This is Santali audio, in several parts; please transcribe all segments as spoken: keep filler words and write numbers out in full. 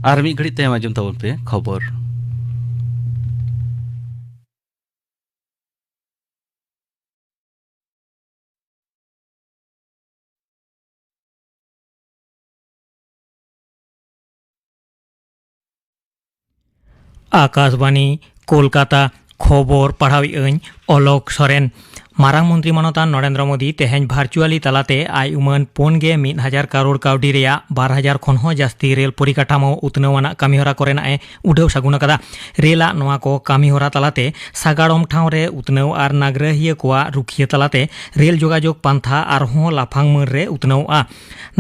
ᱟᱨ ᱢᱤᱫ ᱜᱷᱟᱹᱲᱤᱡ ᱛᱟᱭᱚᱢ ᱟᱸᱡᱚᱢ ᱛᱟᱵᱚᱱ ᱯᱮ ᱠᱷᱚᱵᱚᱨ᱾ ᱟᱠᱟᱥᱵᱟᱱᱤ, ᱠᱳᱞᱠᱟᱛᱟ᱾ ᱠᱷᱚᱵᱚᱨ ᱯᱟᱲᱦᱟᱣᱮᱫ ᱟᱹᱧ ᱚᱞᱚᱠ ᱥᱚᱨᱮᱱ᱾ ᱢᱟᱨᱟᱝ ᱢᱚᱱᱛᱨᱤ ᱢᱟᱱᱚᱛᱟᱱ ᱱᱚᱨᱮᱱᱫᱨᱚ ᱢᱳᱫᱤ ᱛᱮᱦᱮᱧ ᱵᱷᱟᱨᱪᱩᱣᱟᱞᱤ ᱛᱟᱞᱟᱛᱮ ᱟᱭ ᱩᱢᱟᱹᱱ ᱯᱩᱱ ᱜᱮ ᱢᱤᱫ ᱦᱟᱡᱟᱨ ᱠᱟᱨᱳᱲ ᱠᱟᱹᱣᱰᱤ ᱨᱮᱭᱟᱜ ᱵᱟᱨ ᱦᱟᱡᱟᱨ ᱠᱷᱚᱱ ᱦᱚᱸ ᱡᱟᱹᱥᱛᱤ ᱨᱮᱞ ᱯᱚᱨᱤᱠᱟᱴᱷᱟᱢᱳ ᱩᱛᱱᱟᱹᱣ ᱟᱱᱟᱜ ᱠᱟᱹᱢᱤᱦᱚᱨᱟ ᱠᱚᱨᱮᱱᱟᱜ ᱮ ᱩᱰᱷᱟᱹᱣ ᱥᱟᱹᱜᱩᱱ ᱟᱠᱟᱫᱟ᱾ ᱨᱮᱞᱟᱜ ᱱᱚᱣᱟ ᱠᱚ ᱠᱟᱹᱢᱤᱦᱚᱨᱟ ᱛᱟᱞᱟᱛᱮ ᱥᱟᱜᱟᱲᱚᱢ ᱴᱷᱟᱶ ᱨᱮ ᱩᱛᱱᱟᱹᱣ ᱟᱨ ᱱᱟᱜᱽᱨᱟᱹᱦᱤᱭᱟᱹ ᱠᱚᱣᱟᱜ ᱨᱩᱠᱷᱤᱭᱟᱹ ᱛᱟᱞᱟᱛᱮ ᱨᱮᱞ ᱡᱳᱜᱟᱡᱳᱜᱽ ᱯᱟᱱᱛᱷᱟ ᱟᱨᱦᱚᱸ ᱞᱟᱯᱷᱟᱝ ᱢᱟᱹᱱ ᱨᱮ ᱩᱛᱱᱟᱹᱣᱚᱜᱼᱟ᱾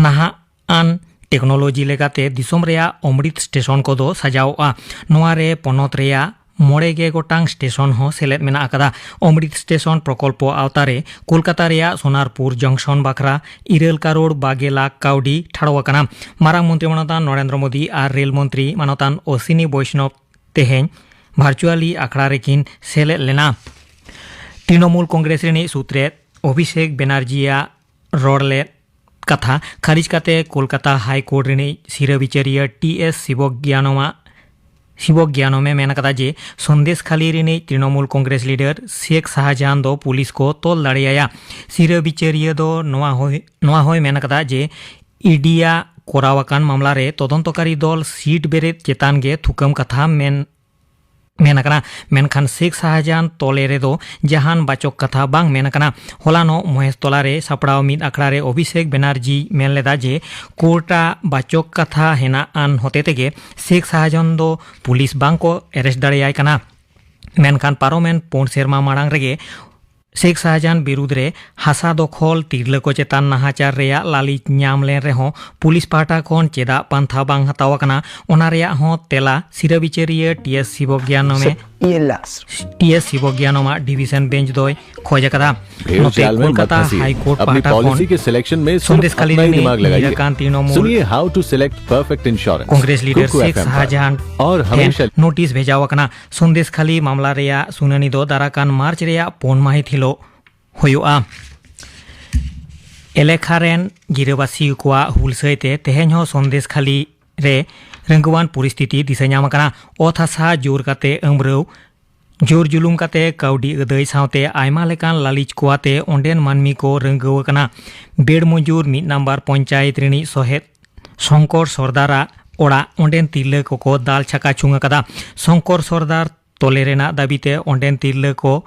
ᱱᱟᱦᱟᱜ ᱟᱱ ᱴᱮᱠᱱᱳᱞᱚᱡᱤ ᱞᱮᱠᱟᱛᱮ ᱫᱤᱥᱚᱢ ᱨᱮᱭᱟᱜ ᱚᱢᱨᱤᱛ ᱥᱴᱮᱥᱚᱱ ᱠᱚᱫᱚ ᱥᱟᱡᱟᱣᱚᱜᱼᱟ᱾ ᱱᱚᱣᱟ ᱨᱮ ᱯᱚᱱᱚᱛ ᱨᱮᱭᱟᱜ ᱢᱚᱬᱮ ᱜᱮ ᱜᱚᱴᱟᱝ ᱥᱴᱮᱥᱚᱱ ᱦᱚᱸ ᱥᱮᱞᱮᱫ ᱢᱮᱱᱟᱜ ᱟᱠᱟᱫᱟ᱾ ᱚᱢᱨᱤᱛ ᱥᱴᱮᱥᱚᱱ ᱯᱨᱚᱠᱚᱞᱯᱚ ᱟᱣᱛᱟ ᱨᱮ ᱠᱳᱞᱠᱟᱛᱟ ᱨᱮᱭᱟᱜ ᱥᱳᱱᱟᱨᱯᱩᱨ ᱡᱚᱝᱥᱚᱱ ᱵᱟᱠᱷᱨᱟ ᱤᱨᱟᱹᱞ ᱠᱟᱨᱳᱲ ᱵᱟᱜᱮ ᱞᱟᱠᱷ ᱠᱟᱹᱣᱰᱤ ᱴᱷᱟᱲᱚ ᱟᱠᱟᱱᱟ᱾ ᱢᱟᱨᱟᱝ ᱢᱚᱱᱛᱨᱤ ᱢᱟᱱᱚᱛᱟᱱ ᱱᱚᱨᱮᱱᱫᱨᱚ ᱢᱳᱫᱤ ᱟᱨ ᱨᱮᱞ ᱢᱚᱱᱛᱨᱤ ᱢᱟᱱᱚᱛᱟᱱ ᱚᱥᱤᱱᱤ ᱵᱳᱭᱥᱱᱚᱵᱽ ᱛᱮᱦᱮᱧ ᱵᱷᱟᱨᱪᱩᱣᱟᱞᱤ ᱟᱠᱷᱲᱟ ᱨᱮᱠᱤᱱ ᱥᱮᱞᱮᱫ ᱞᱮᱱᱟ᱾ ᱛᱨᱤᱱᱚᱢᱩᱞ ᱠᱚᱝᱜᱨᱮᱥ ᱨᱤᱱᱤᱡ ᱥᱩᱛᱨᱮᱫ ᱚᱵᱷᱤᱥᱮᱠ ᱵᱮᱱᱟᱨᱡᱤᱭᱟᱜ ᱨᱚᱲ ᱞᱮᱫ ᱠᱟᱛᱷᱟ ᱠᱷᱟᱹᱨᱤᱡ ᱠᱟᱛᱮ ᱠᱳᱞᱠᱟᱛᱟ ᱦᱟᱭ ᱠᱳᱨᱴ ᱨᱤᱱᱤᱡ ᱥᱤᱨᱟᱹ ᱵᱤᱪᱟᱹᱨᱤᱭᱟᱹ ᱴᱤ ᱮᱥ ᱥᱤᱵᱚᱜᱽᱭᱟᱱᱚᱢᱟᱜ ᱥᱤᱵᱚᱜᱽᱭᱟᱱᱚᱢᱮ ᱢᱮᱱ ᱟᱠᱟᱫᱟ ᱡᱮ ᱥᱚᱱᱫᱮᱥ ᱠᱷᱟᱞᱤ ᱨᱤᱱᱤᱡ ᱛᱨᱤᱱᱚᱢᱩᱞ ᱠᱚᱝᱜᱨᱮᱥ ᱞᱤᱰᱟᱨ ᱥᱮᱠ ᱥᱟᱦᱟᱡᱟᱱ ᱫᱚ ᱯᱩᱞᱤᱥ ᱠᱚ ᱛᱚᱞ ᱫᱟᱲᱮᱭᱟᱭᱟ᱾ ᱥᱤᱨᱟᱹ ᱵᱤᱪᱟᱹᱨᱤᱭᱟᱹ ᱫᱚ ᱱᱚᱣᱟ ᱦᱚᱸᱭ ᱱᱚᱣᱟ ᱦᱚᱸᱭ ᱢᱮᱱ ᱟᱠᱟᱫᱟ ᱡᱮ ᱤᱰᱤᱭᱟ ᱠᱚᱨᱟᱣ ᱟᱠᱟᱱ ᱢᱟᱢᱞᱟ ᱨᱮ ᱛᱚᱫᱚᱱᱛᱚᱠᱟᱨᱤ ᱫᱚᱞ ᱥᱤᱴ ᱵᱮᱨᱮᱫ ᱪᱮᱛᱟᱱ ᱜᱮ ᱛᱷᱩᱠᱟᱹᱢ ᱠᱟᱛᱷᱟ ᱢᱮᱱ ᱢᱮᱱ ᱟᱠᱟᱱᱟ, ᱢᱮᱱᱠᱷᱟᱱ ᱥᱮᱠ ᱥᱟᱦᱟᱡᱟᱱ ᱛᱚᱞᱮ ᱨᱮᱫᱚ ᱡᱟᱦᱟᱱ ᱵᱟᱪᱚᱠ ᱠᱟᱛᱷᱟ ᱵᱟᱝ ᱢᱮᱱ ᱟᱠᱟᱱᱟ᱾ ᱦᱚᱞᱟᱱᱚᱜ ᱢᱚᱦᱮᱥᱛᱚᱞᱟ ᱨᱮ ᱥᱟᱯᱲᱟᱣ ᱢᱤᱫ ᱟᱠᱷᱲᱟ ᱨᱮ ᱚᱵᱷᱤᱥᱮᱠ ᱵᱮᱱᱟᱨᱡᱤ ᱢᱮᱱ ᱞᱮᱫᱟ ᱡᱮ ᱠᱳᱨᱴ ᱟᱜ ᱵᱟᱪᱚᱠ ᱠᱟᱛᱷᱟ ᱦᱮᱱᱟᱜ ᱟᱱ ᱦᱚᱛᱮ ᱛᱮᱜᱮ ᱥᱮᱠ ᱥᱟᱦᱟᱡᱟᱱ ᱫᱚ ᱯᱩᱞᱤᱥ ᱵᱟᱝ ᱠᱚ ᱮᱨᱮᱥᱴ ᱫᱟᱲᱮᱭᱟᱭ ᱠᱟᱱᱟ᱾ ᱢᱮᱱᱠᱷᱟᱱ ᱯᱟᱨᱚᱢᱮᱱ ᱯᱩᱱ ᱥᱮᱨᱢᱟ ᱢᱟᱲᱟᱝ ᱨᱮᱜᱮ ᱥᱮᱠ ᱥᱟᱦᱟᱡᱟᱱ ᱵᱤᱨᱩᱫᱽ ᱨᱮ ᱦᱟᱥᱟ ᱫᱚᱠᱷᱚᱞ, ᱛᱤᱨᱞᱟᱹ ᱠᱚ ᱪᱮᱛᱟᱱ ᱱᱟᱦᱟᱪᱟᱨ ᱨᱮᱭᱟᱜ ᱞᱟᱹᱞᱤᱥ ᱧᱟᱢ ᱞᱮᱱ ᱨᱮᱦᱚᱸ ᱯᱩᱞᱤᱥ ᱯᱟᱦᱴᱟ ᱠᱷᱚᱱ ᱪᱮᱫᱟᱜ ᱯᱟᱱᱛᱷᱟ ᱵᱟᱝ ᱦᱟᱛᱟᱣ ᱟᱠᱟᱱᱟ, ᱚᱱᱟ ᱨᱮᱭᱟᱜ ᱦᱚᱸ ᱛᱮᱞᱟ ᱥᱤᱨᱟᱹ ᱵᱤᱪᱟᱹᱨᱤᱭᱟᱹ ᱴᱤ ᱮᱥ ᱥᱤᱵᱚᱜᱽᱭᱟᱱᱚᱢᱮ ᱥᱮ ᱤᱭᱮ ᱞᱟᱥᱴ᱾ ᱴᱤ ᱮᱥ ᱥᱤᱵᱚᱜᱽᱭᱟᱱᱚᱢᱟᱜ ᱰᱤᱵᱤᱥᱚᱱ ᱵᱮᱧᱪ ᱫᱚᱭ ᱠᱷᱚᱡ ᱟᱠᱟᱫᱟ᱾ ᱵᱷᱮᱲ ᱱᱚᱛᱮ ᱡᱟᱞ ᱢᱮ ᱠᱳᱞᱠᱟᱛᱟ ᱢᱟᱛᱷᱟᱥᱤ, ᱦᱟᱭ ᱠᱳᱨᱴ ᱟᱯᱱᱤ ᱯᱟᱦᱴᱟ ᱠᱷᱚᱱ ᱯᱚᱞᱤᱥᱤ ᱠᱮ ᱥᱤᱞᱮᱠᱥᱚᱱ ᱢᱮ ᱥᱤᱨᱯ ᱥᱚᱱᱫᱮᱥ ᱠᱷᱟᱞᱤ ᱟᱯᱱᱟ ᱦᱤ ᱨᱤᱱᱤᱡ ᱫᱤᱢᱟᱜ ᱞᱟᱜᱟᱭᱤᱭᱮ᱾ ᱧᱤᱨᱟᱠᱟᱱ ᱛᱨᱤᱱᱚᱢᱩᱞ ᱥᱩᱱᱤᱭᱮ, how to select perfect insurance, Congress leader ᱠᱩᱠᱩ ᱥᱮᱠ ᱮᱯᱷ ᱮᱢ ᱯᱟᱨ᱾ ᱥᱟᱦᱟᱡᱟᱱ ᱟᱨ ᱴᱷᱮᱱ ᱦᱟᱢᱮᱥᱟ ᱱᱳᱴᱤᱥ ᱵᱷᱮᱡᱟᱣ ᱟᱠᱟᱱᱟ᱾ ᱥᱚᱱᱫᱮᱥ ᱠᱷᱟᱞᱤ ᱢᱟᱢᱞᱟ ᱨᱮᱭᱟᱜ ᱥᱩᱱᱟᱹᱱᱤ ᱫᱚ ᱫᱟᱨᱟᱠᱟᱱ ᱢᱟᱨᱪ ᱨᱮᱭᱟᱜ ᱯᱩᱱ ᱢᱟᱹᱦᱤᱛ ᱦᱤᱞᱳᱜ ᱦᱩᱭᱩᱜᱼᱟ᱾ ᱮᱞᱮᱠᱷᱟ ᱨᱮᱱ ᱜᱤᱨᱟᱹᱵᱟᱹᱥᱤ ᱠᱚᱣᱟᱜ ᱦᱩᱞᱥᱟᱹᱭ ᱛᱮ ᱛᱮᱦᱮᱧ ᱦᱚᱸ ᱥᱚᱱᱫᱮᱥ ᱠᱷᱟᱞᱤ ᱨᱮ ᱨᱟᱹᱝᱜᱟᱹᱣᱟᱱ ᱯᱚᱨᱤᱥᱛᱷᱤᱛᱤ ᱫᱤᱥᱟᱹ ᱧᱟᱢ ᱟᱠᱟᱱᱟ᱾ ᱚᱛ ᱦᱟᱥᱟ ᱡᱳᱨ ᱠᱟᱛᱮ ᱟᱹᱢᱨᱟᱹᱣ, ᱡᱳᱨ ᱡᱩᱞᱩᱢ ᱠᱟᱛᱮ ᱠᱟᱹᱣᱰᱤ ᱟᱹᱫᱟᱹᱭ ᱥᱟᱶᱛᱮ ᱟᱭᱢᱟ ᱞᱮᱠᱟᱱ ᱞᱟᱹᱞᱤᱪ ᱠᱚᱣᱟᱛᱮ ᱚᱸᱰᱮᱱ ᱢᱟᱹᱱᱢᱤ ᱠᱚ ᱨᱟᱹᱝᱜᱟᱹᱣ ᱟᱠᱟᱱᱟ᱾ ᱵᱮᱲ ᱢᱚᱡᱩᱨ ᱢᱤᱫ ᱱᱟᱢᱵᱟᱨ ᱯᱚᱧᱪᱟᱭᱮᱛ ᱨᱤᱱᱤᱡ ᱥᱚᱦᱮᱫ ᱥᱚᱝᱠᱚᱨ ᱥᱚᱨᱫᱟᱨᱟᱜ ᱚᱲᱟᱜ ᱚᱸᱰᱮᱱ ᱛᱤᱨᱞᱟᱹ ᱠᱚᱠᱚ ᱫᱟᱞ ᱪᱷᱟᱠᱟ ᱪᱷᱩᱝ ᱟᱠᱟᱫᱟ᱾ ᱥᱚᱝᱠᱚᱨ ᱥᱚᱨᱫᱟᱨ ᱛᱚᱞᱮ ᱨᱮᱱᱟᱜ ᱫᱟᱹᱵᱤᱛᱮ ᱚᱸᱰᱮᱱ ᱛᱤᱨᱞᱟᱹ ᱠᱚ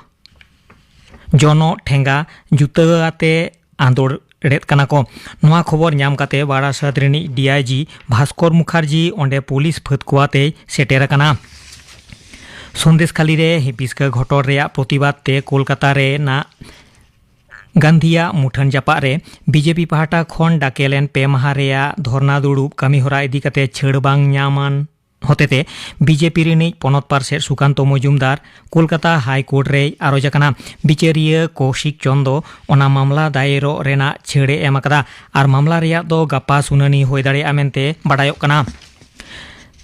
ᱡᱚᱱᱚᱜ, ᱴᱷᱮᱸᱜᱟ, ᱡᱩᱛᱟᱹ ᱟᱛᱮ ᱟᱸᱫᱳᱲ ᱮᱫ ᱠᱟᱱᱟ ᱠᱚ᱾ ᱱᱚᱣᱟ ᱠᱷᱚᱵᱚᱨ ᱧᱟᱢ ᱠᱟᱛᱮ ᱵᱟᱨᱟᱥᱟᱛ ᱨᱤᱱᱤᱡ ᱰᱤᱟᱭᱡᱤ ᱵᱷᱟᱥᱠᱚᱨ ᱢᱩᱠᱷᱟᱨᱡᱤ ᱚᱸᱰᱮ ᱯᱩᱞᱤᱥ ᱯᱷᱟᱹᱫ ᱠᱚᱣᱟᱛᱮᱭ ᱥᱮᱴᱮᱨ ᱟᱠᱟᱱᱟ᱾ ᱥᱚᱱᱫᱮᱥᱠᱷᱟᱞᱤ ᱨᱮ ᱦᱤᱯᱤᱥᱠᱟᱹ ᱜᱷᱚᱴᱚᱱ ᱨᱮᱭᱟᱜ ᱯᱨᱚᱛᱤᱵᱟᱫ ᱛᱮ ᱠᱳᱞᱠᱟᱛᱟ ᱨᱮᱱᱟᱜ ᱜᱟᱱᱫᱷᱤᱭᱟᱜ ᱢᱩᱴᱷᱟᱹᱱ ᱡᱟᱯᱟᱜ ᱨᱮ ᱵᱤᱡᱮᱯᱤ ᱯᱟᱦᱴᱟ ᱠᱷᱚᱱ ᱰᱟᱠᱮ ᱞᱮᱱ ᱯᱮ ᱢᱟᱦᱟ ᱨᱮᱭᱟᱜ ᱫᱷᱚᱨᱱᱟ ᱫᱩᱲᱩᱵ ᱠᱟᱹᱢᱤᱦᱚᱨᱟ ᱤᱫᱤ ᱠᱟᱛᱮ ᱪᱷᱟᱹᱲ ᱵᱟᱝ ᱧᱟᱢᱟᱱ ᱦᱚᱛᱮᱛᱮ ᱵᱤᱡᱮᱯᱤ ᱨᱤᱱᱤᱡ ᱯᱚᱱᱚᱛ ᱯᱟᱨᱥᱮᱛ ᱥᱩᱠᱟᱱᱛᱚ ᱢᱚᱡᱩᱢᱫᱟᱨ ᱠᱳᱞᱠᱟᱛᱟ ᱦᱟᱭ ᱠᱳᱨᱴ ᱨᱮᱭ ᱟᱨᱚᱡ ᱟᱠᱟᱱᱟ᱾ ᱵᱤᱪᱟᱹᱨᱤᱭᱟᱹ ᱠᱚᱣᱥᱤᱠ ᱪᱚᱸᱫᱽ ᱫᱚ ᱚᱱᱟ ᱢᱟᱢᱞᱟ ᱫᱟᱭᱮᱨᱚᱜ ᱨᱮᱱᱟᱜ ᱪᱷᱟᱹᱲ ᱮ ᱮᱢ ᱟᱠᱟᱫᱟ ᱟᱨ ᱢᱟᱢᱞᱟ ᱨᱮᱭᱟᱜ ᱫᱚ ᱜᱟᱯᱟ ᱥᱩᱱᱟᱹᱱᱤ ᱦᱩᱭ ᱫᱟᱲᱮᱭᱟᱜᱼᱟ ᱢᱮᱱᱛᱮ ᱵᱟᱰᱟᱭᱚᱜ ᱠᱟᱱᱟ᱾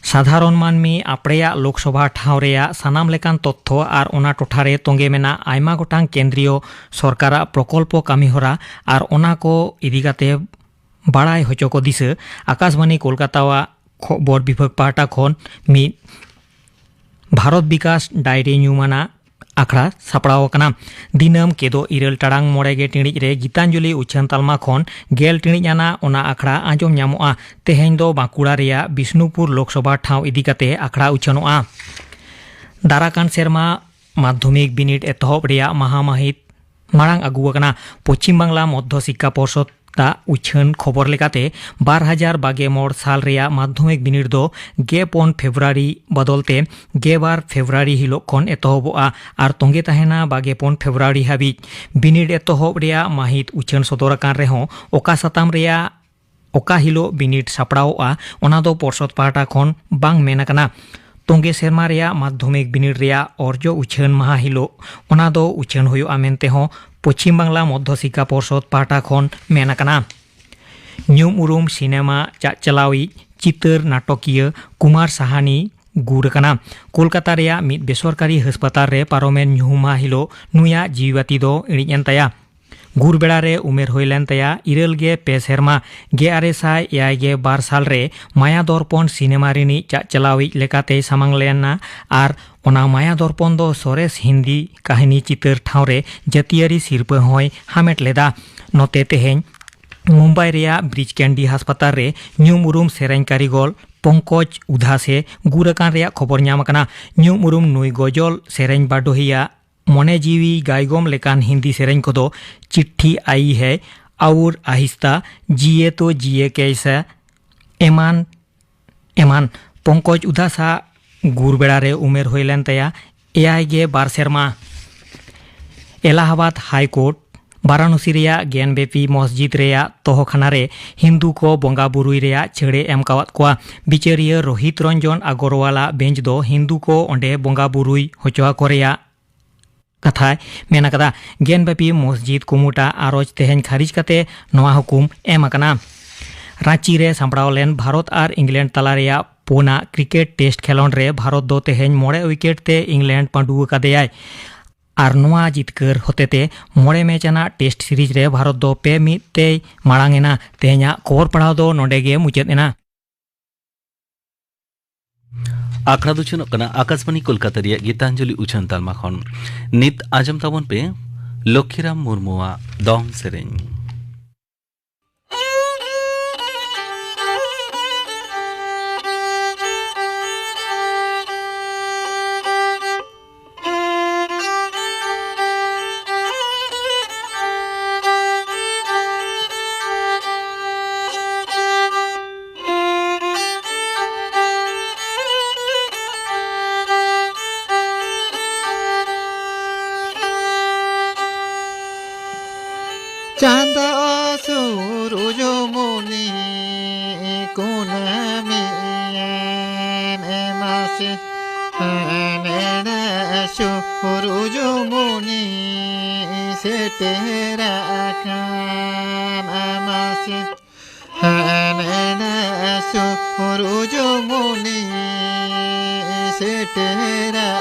ᱥᱟᱫᱷᱟᱨᱚᱱ ᱢᱟᱹᱱᱢᱤ ᱟᱯᱲᱮᱭᱟᱜ ᱞᱳᱠᱥᱚᱵᱷᱟ ᱴᱷᱟᱶ ᱨᱮᱭᱟᱜ ᱥᱟᱱᱟᱢ ᱞᱮᱠᱟᱱ ᱛᱚᱛᱛᱷᱚ ᱟᱨ ᱚᱱᱟ ᱴᱚᱴᱷᱟ ᱨᱮ ᱛᱚᱸᱜᱮ ᱢᱮᱱᱟᱜ ᱟᱭᱢᱟ ᱜᱚᱴᱟᱝ ᱠᱮᱱᱫᱨᱤᱭᱚ ᱥᱚᱨᱠᱟᱨᱟᱜ ᱯᱨᱚᱠᱚᱞᱯᱚ ᱠᱟᱹᱢᱤᱦᱚᱨᱟ ᱟᱨ ᱚᱱᱟ ᱠᱚ ᱤᱫᱤ ᱠᱟᱛᱮ ᱵᱟᱲᱟᱭ ᱦᱚᱪᱚ ᱠᱚ ᱫᱤᱥᱟᱹ ᱟᱠᱟᱥᱵᱟᱱᱤ ᱠᱳᱞᱠᱟᱛᱟᱣᱟᱜ ᱠᱷᱚᱵᱚᱨ ᱵᱤᱵᱷᱟᱜᱽ ᱯᱟᱦᱴᱟ ᱠᱷᱚᱱ ᱢᱤᱫ ᱵᱷᱟᱨᱚᱛ ᱵᱤᱠᱟᱥ ᱰᱟᱭᱨᱤ ᱧᱩᱢᱟᱱᱟᱜ ᱟᱠᱷᱲᱟ ᱥᱟᱯᱲᱟᱣ ᱟᱠᱟᱱᱟ᱾ ᱫᱤᱱᱟᱹᱢ ᱠᱮᱫᱚ ᱤᱨᱟᱹᱞ ᱴᱟᱲᱟᱝ ᱢᱚᱬᱮ ᱜᱮ ᱴᱤᱬᱤᱡ ᱨᱮ ᱜᱤᱛᱟᱧᱡᱚᱞᱤ ᱩᱪᱷᱟᱹᱱ ᱛᱟᱞᱢᱟ ᱠᱷᱚᱱ ᱜᱮᱞ ᱴᱤᱬᱤᱡ ᱟᱱᱟᱜ ᱚᱱᱟ ᱟᱠᱷᱲᱟ ᱟᱸᱡᱚᱢ ᱧᱟᱢᱚᱜᱼᱟ᱾ ᱛᱮᱦᱮᱧ ᱫᱚ ᱵᱟᱸᱠᱩᱲᱟ ᱨᱮᱭᱟᱜ ᱵᱤᱥᱱᱩᱯᱩᱨ ᱞᱳᱠᱥᱚᱵᱷᱟ ᱴᱷᱟᱶ ᱤᱫᱤ ᱠᱟᱛᱮ ᱟᱠᱷᱲᱟ ᱩᱪᱷᱟᱹᱱᱚᱜᱼᱟ᱾ ᱫᱟᱨᱟᱠᱟᱱ ᱥᱮᱨᱢᱟ ᱢᱟᱫᱽᱫᱷᱚᱢᱤᱠ ᱵᱤᱱᱤᱰ ᱮᱛᱚᱦᱚᱵ ᱨᱮᱭᱟᱜ ᱢᱟᱦᱟ ᱢᱟᱹᱦᱤᱛ ᱢᱟᱲᱟᱝ ᱟᱹᱜᱩ ᱟᱠᱟᱱᱟ᱾ ᱯᱚᱪᱷᱤᱢ ᱵᱟᱝᱞᱟ ᱢᱚᱫᱽᱫᱷᱚ ᱥᱤᱠᱠᱷᱟ ᱯᱚᱨᱥᱚᱫ ᱟᱜ ᱩᱪᱷᱟᱹᱱ ᱠᱷᱚᱵᱚᱨ ᱞᱮᱠᱟᱛᱮ, ᱵᱟᱨ ᱦᱟᱡᱟᱨ ᱵᱟᱜᱮ ᱢᱚᱬ ᱥᱟᱞ ᱨᱮᱭᱟᱜ ᱢᱟᱫᱽᱫᱷᱚᱢᱤᱠ ᱵᱤᱱᱤᱰ ᱫᱚ ᱜᱮ ᱯᱩᱱ ᱯᱷᱮᱵᱽᱨᱩᱣᱟᱨᱤ ᱵᱚᱫᱚᱞ ᱛᱮ ᱜᱮ ᱵᱟᱨ ᱯᱷᱮᱵᱽᱨᱩᱣᱟᱨᱤ ᱦᱤᱞᱚᱜ ᱠᱷᱚᱱ ᱮᱛᱚᱦᱚᱵᱚᱜᱼᱟ ᱟᱨ ᱛᱚᱸᱜᱮ ᱛᱟᱦᱮᱱᱟ ᱵᱟᱜᱮ ᱯᱩᱱ ᱯᱷᱮᱵᱽᱨᱩᱣᱟᱨᱤ ᱦᱟᱹᱵᱤᱡ᱾ ᱵᱤᱱᱤᱰ ᱮᱛᱚᱦᱚᱵ ᱨᱮᱭᱟᱜ ᱢᱟᱹᱦᱤᱛ ᱩᱪᱷᱟᱹᱱ ᱥᱚᱫᱚᱨ ᱟᱠᱟᱱ ᱨᱮᱦᱚᱸ, ᱚᱠᱟ ᱥᱟᱛᱟᱢ ᱨᱮᱭᱟᱜ ᱚᱠᱟ ᱦᱤᱞᱚᱜ ᱵᱤᱱᱤᱰ ᱥᱟᱯᱲᱟᱣᱚᱜᱼᱟ, ᱚᱱᱟ ᱫᱚ ᱯᱚᱨᱥᱚᱫ ᱯᱟᱦᱴᱟ ᱠᱷᱚᱱ ᱵᱟᱝ ᱢᱮᱱ ᱟᱠᱟᱱᱟ᱾ ᱛᱚᱸᱜᱮ ᱥᱮᱨᱢᱟ ᱨᱮᱭᱟᱜ ᱢᱟᱫᱽᱫᱷᱚᱢᱤᱠ ᱵᱤᱱᱤᱰ ᱨᱮᱭᱟᱜ ᱚᱨᱡᱚ ᱩᱪᱷᱟᱹᱱ ᱢᱟᱦᱟ ᱦᱤᱞᱚᱜ ᱚᱱᱟ ᱫᱚ ᱩᱪᱷᱟᱹᱱ ᱦᱩᱭᱩᱜᱼᱟ ᱢᱮᱱᱛᱮ ᱦᱚᱸ ᱯᱚᱪᱷᱤᱢ ᱵᱟᱝᱞᱟ ᱢᱚᱫᱽᱫᱷᱚ ᱥᱤᱠᱠᱷᱟ ᱯᱚᱨᱥᱚᱫ ᱯᱟᱦᱴᱟ ᱠᱷᱚᱱ ᱢᱮᱱ ᱟᱠᱟᱱᱟ᱾ ᱧᱩᱢ ᱩᱨᱩᱢ ᱥᱤᱱᱮᱢᱟ ᱪᱟᱪᱟᱞᱟᱣᱤᱡ ᱪᱤᱛᱟᱹᱨ ᱱᱟᱴᱚᱠᱤᱭᱟᱹ ᱠᱩᱢᱟᱨ ᱥᱟᱦᱟᱱᱤ ᱜᱩᱨ ᱟᱠᱟᱱᱟ᱾ ᱠᱳᱞᱠᱟᱛᱟ ᱨᱮᱭᱟᱜ ᱢᱤᱫ ᱵᱮᱥᱚᱨᱠᱟᱨᱤ ᱦᱟᱥᱯᱟᱛᱟᱞ ᱨᱮ ᱯᱟᱨᱚᱢᱮᱱ ᱧᱩᱦᱩᱢᱟ ᱦᱤᱞᱚᱜ ᱱᱩᱭᱟᱜ ᱡᱤᱣᱤ ᱵᱟᱹᱛᱤ ᱫᱚ ᱤᱬᱤᱡ ᱮᱱ ᱛᱟᱭᱟ᱾ ᱜᱩᱨ ᱵᱮᱲᱟ ᱨᱮ ᱩᱢᱮᱨ ᱦᱩᱭ ᱞᱮᱱ ᱛᱟᱭᱟ ᱤᱨᱟᱹᱞ ᱜᱮ ᱯᱮ ᱥᱮᱨᱢᱟ᱾ ᱜᱮᱞ ᱟᱨᱮ ᱥᱟᱭ ᱮᱭᱟᱭ ᱜᱮᱞ ᱵᱟᱨ ᱥᱟᱞ ᱨᱮ ᱢᱟᱭᱟ ᱫᱚᱨᱯᱚᱱ ᱥᱤᱱᱮᱢᱟ ᱨᱤᱱᱤᱡ ᱪᱟᱪᱟᱞᱟᱣᱤᱡ ᱞᱮᱠᱟᱛᱮᱭ ᱥᱟᱢᱟᱝ ᱞᱮᱱᱟ ᱟᱨ ᱚᱱᱟ ᱢᱟᱭᱟ ᱫᱚᱨᱯᱚᱱ ᱫᱚ ᱥᱚᱨᱮᱥ ᱦᱤᱱᱫᱤ ᱠᱟᱹᱦᱱᱤ ᱪᱤᱛᱟᱹᱨ ᱴᱷᱟᱶ ᱨᱮ ᱡᱟᱹᱛᱤᱭᱟᱹᱨᱤ ᱥᱤᱨᱯᱟᱹ ᱦᱚᱸᱭ ᱦᱟᱢᱮᱴ ᱞᱮᱫᱟ᱾ ᱱᱚᱛᱮ ᱛᱮᱦᱮᱧ ᱢᱩᱢᱵᱟᱭ ᱨᱮᱭᱟᱜ ᱵᱨᱤᱡᱽ ᱠᱮᱱᱰᱤ ᱦᱟᱥᱯᱟᱛᱟᱞ ᱨᱮ ᱧᱩᱢ ᱩᱨᱩᱢ ᱥᱮᱨᱮᱧ ᱠᱟᱹᱨᱤᱜᱚᱞ ᱯᱚᱝᱠᱚᱡᱽ ᱩᱫᱷᱟᱥᱮ ᱜᱩᱨ ᱟᱠᱟᱱ ᱨᱮᱭᱟᱜ ᱠᱷᱚᱵᱚᱨ ᱧᱟᱢ ᱟᱠᱟᱱᱟ᱾ ᱧᱩᱢ ᱩᱨᱩᱢ ᱱᱩᱭ ᱜᱚᱡᱚᱞ ᱥᱮᱨᱮᱧ ᱵᱟᱰᱚᱦᱤᱭᱟᱹ ᱢᱚᱱᱮ ᱡᱤᱣᱤ ᱜᱟᱭᱜᱚᱢ ᱞᱮᱠᱟᱱ ᱦᱤᱱᱫᱤ ᱥᱮᱨᱮᱧ ᱠᱚᱫᱚ ᱪᱤᱴᱷᱤ ᱟᱭᱤ ᱦᱮ, ᱟᱣᱩᱨ ᱟᱦᱤᱥᱛᱟ, ᱡᱤᱭᱮ ᱛᱚ ᱡᱤᱭᱮ ᱠᱮᱭᱥᱟ ᱮᱢᱟᱱ ᱮᱢᱟᱱ᱾ ᱯᱚᱝᱠᱚᱡᱽ ᱩᱫᱷᱟᱥᱟᱜ ᱜᱩᱨ ᱵᱮᱲᱟ ᱨᱮ ᱩᱢᱮᱨ ᱦᱩᱭ ᱞᱮᱱ ᱛᱟᱭᱟ ᱮᱭᱟᱭ ᱜᱮ ᱵᱟᱨ ᱥᱮᱨᱢᱟ᱾ ᱮᱞᱟᱦᱟᱵᱟᱫ ᱦᱟᱭ ᱠᱳᱨᱴ ᱵᱟᱨᱟᱱᱚᱥᱤ ᱨᱮᱭᱟᱜ ᱜᱮᱱᱵᱮᱯᱤ ᱢᱚᱥᱡᱤᱫ ᱨᱮᱭᱟᱜ ᱛᱚᱦᱚᱠᱷᱟᱱᱟ ᱨᱮ ᱦᱤᱱᱫᱩ ᱠᱚ ᱵᱚᱸᱜᱟ ᱵᱩᱨᱩᱭ ᱨᱮᱭᱟᱜ ᱪᱷᱟᱹᱲᱮ ᱮᱢ ᱠᱟᱣᱟᱫ ᱠᱚᱣᱟ᱾ ᱵᱤᱪᱟᱹᱨᱤᱭᱟᱹ ᱨᱳᱦᱤᱛ ᱨᱚᱧᱡᱚᱱ ᱟᱜᱚᱨᱣᱟᱞᱟᱜ ᱵᱮᱧᱪ ᱫᱚ ᱦᱤᱱᱫᱩ ᱠᱚ ᱚᱸᱰᱮ ᱵᱚᱸᱜᱟ ᱵᱩᱨᱩᱭ ᱦᱚᱪᱚ ᱟᱠᱚ ᱨᱮᱭᱟᱜ ᱠᱟᱛᱷᱟᱭ ᱢᱮᱱ ᱟᱠᱟᱫᱟ᱾ ᱜᱮᱱᱵᱮᱯᱤ ᱢᱚᱥᱡᱤᱫ ᱠᱩᱢᱩᱴᱟ ᱟᱨᱚᱡᱽ ᱛᱮᱦᱮᱧ ᱠᱷᱟᱨᱤᱡ ᱠᱟᱛᱮ ᱱᱚᱣᱟ ᱦᱩᱠᱩᱢ ᱮᱢ ᱟᱠᱟᱱᱟ᱾ ᱨᱟᱸᱪᱤ ᱨᱮ ᱥᱟᱯᱲᱟᱣ ᱞᱮᱱ ᱵᱷᱟᱨᱚᱛ ᱟᱨ ᱤᱝᱞᱮᱱᱰ ᱛᱟᱞᱟ ᱨᱮᱭᱟᱜ ᱯᱩᱱᱟᱜ ᱠᱨᱤᱠᱮᱴ ᱴᱮᱥᱴ ᱠᱷᱮᱞᱚᱸᱰ ᱨᱮ ᱵᱷᱟᱨᱚᱛ ᱫᱚ ᱛᱮᱦᱮᱧ ᱢᱚᱬᱮ ᱣᱤᱠᱮᱴ ᱛᱮ ᱤᱝᱞᱮᱱᱰ ᱯᱟᱹᱰᱩ ᱟᱠᱟᱫᱮᱭᱟᱭ᱾ ᱟᱨ ᱱᱚᱣᱟ ᱡᱤᱛᱠᱟᱹᱨ ᱦᱚᱛᱮᱛᱮ ᱢᱚᱬᱮ ᱢᱮᱪ ᱟᱱᱟᱜ ᱴᱮᱥᱴ ᱥᱤᱨᱤᱡᱽ ᱨᱮ ᱵᱷᱟᱨᱚᱛ ᱫᱚ ᱯᱮ ᱢᱤᱫ ᱛᱮᱭ ᱢᱟᱲᱟᱝ ᱮᱱᱟ᱾ ᱛᱮᱦᱮᱧᱟᱜ ᱠᱷᱚᱵᱚᱨ ᱯᱟᱲᱦᱟᱣ ᱫᱚ ᱱᱚᱰᱮ ᱜᱮ ᱢᱩᱪᱟᱹᱫ ᱮᱱᱟ᱾ ᱟᱠᱷᱲᱟ ᱫᱚ ᱩᱪᱷᱟᱹᱱᱚᱜ ᱠᱟᱱᱟ ᱟᱠᱟᱥᱵᱟᱬᱤ ᱠᱳᱞᱠᱟᱛᱟ ᱨᱮᱭᱟᱜ ᱜᱤᱛᱟᱧᱡᱚᱞᱤ ᱩᱪᱷᱟᱹᱱ ᱛᱟᱞᱢᱟ ᱠᱷᱚᱱ᱾ ᱱᱤᱛ ᱟᱸᱡᱚᱢ ᱛᱟᱵᱚᱱ ᱯᱮ ᱞᱚᱠᱠᱷᱤᱨᱟᱢ ᱢᱩᱨᱢᱩᱣᱟᱜ ᱫᱚᱝ ᱥᱮᱨᱮᱧ᱾ ᱪᱟᱸᱫᱚ ᱥᱩᱨᱩᱡᱽ ᱢᱩᱱᱤ ᱠᱩᱱᱟᱹᱢᱤ ᱮᱢ ᱮᱢᱟ ᱥᱮ, ᱮᱱᱮᱲᱟ ᱥᱩᱨᱩᱡᱽ ᱢᱩᱱᱤ ᱥᱮᱴᱮᱨ ᱟᱠᱟᱱ ᱟᱢᱟ ᱥᱮ᱾ ᱦᱟᱱᱮ ᱥᱩᱨᱩᱡᱽ ᱢᱩᱱᱤ ᱥᱮᱴᱮᱨ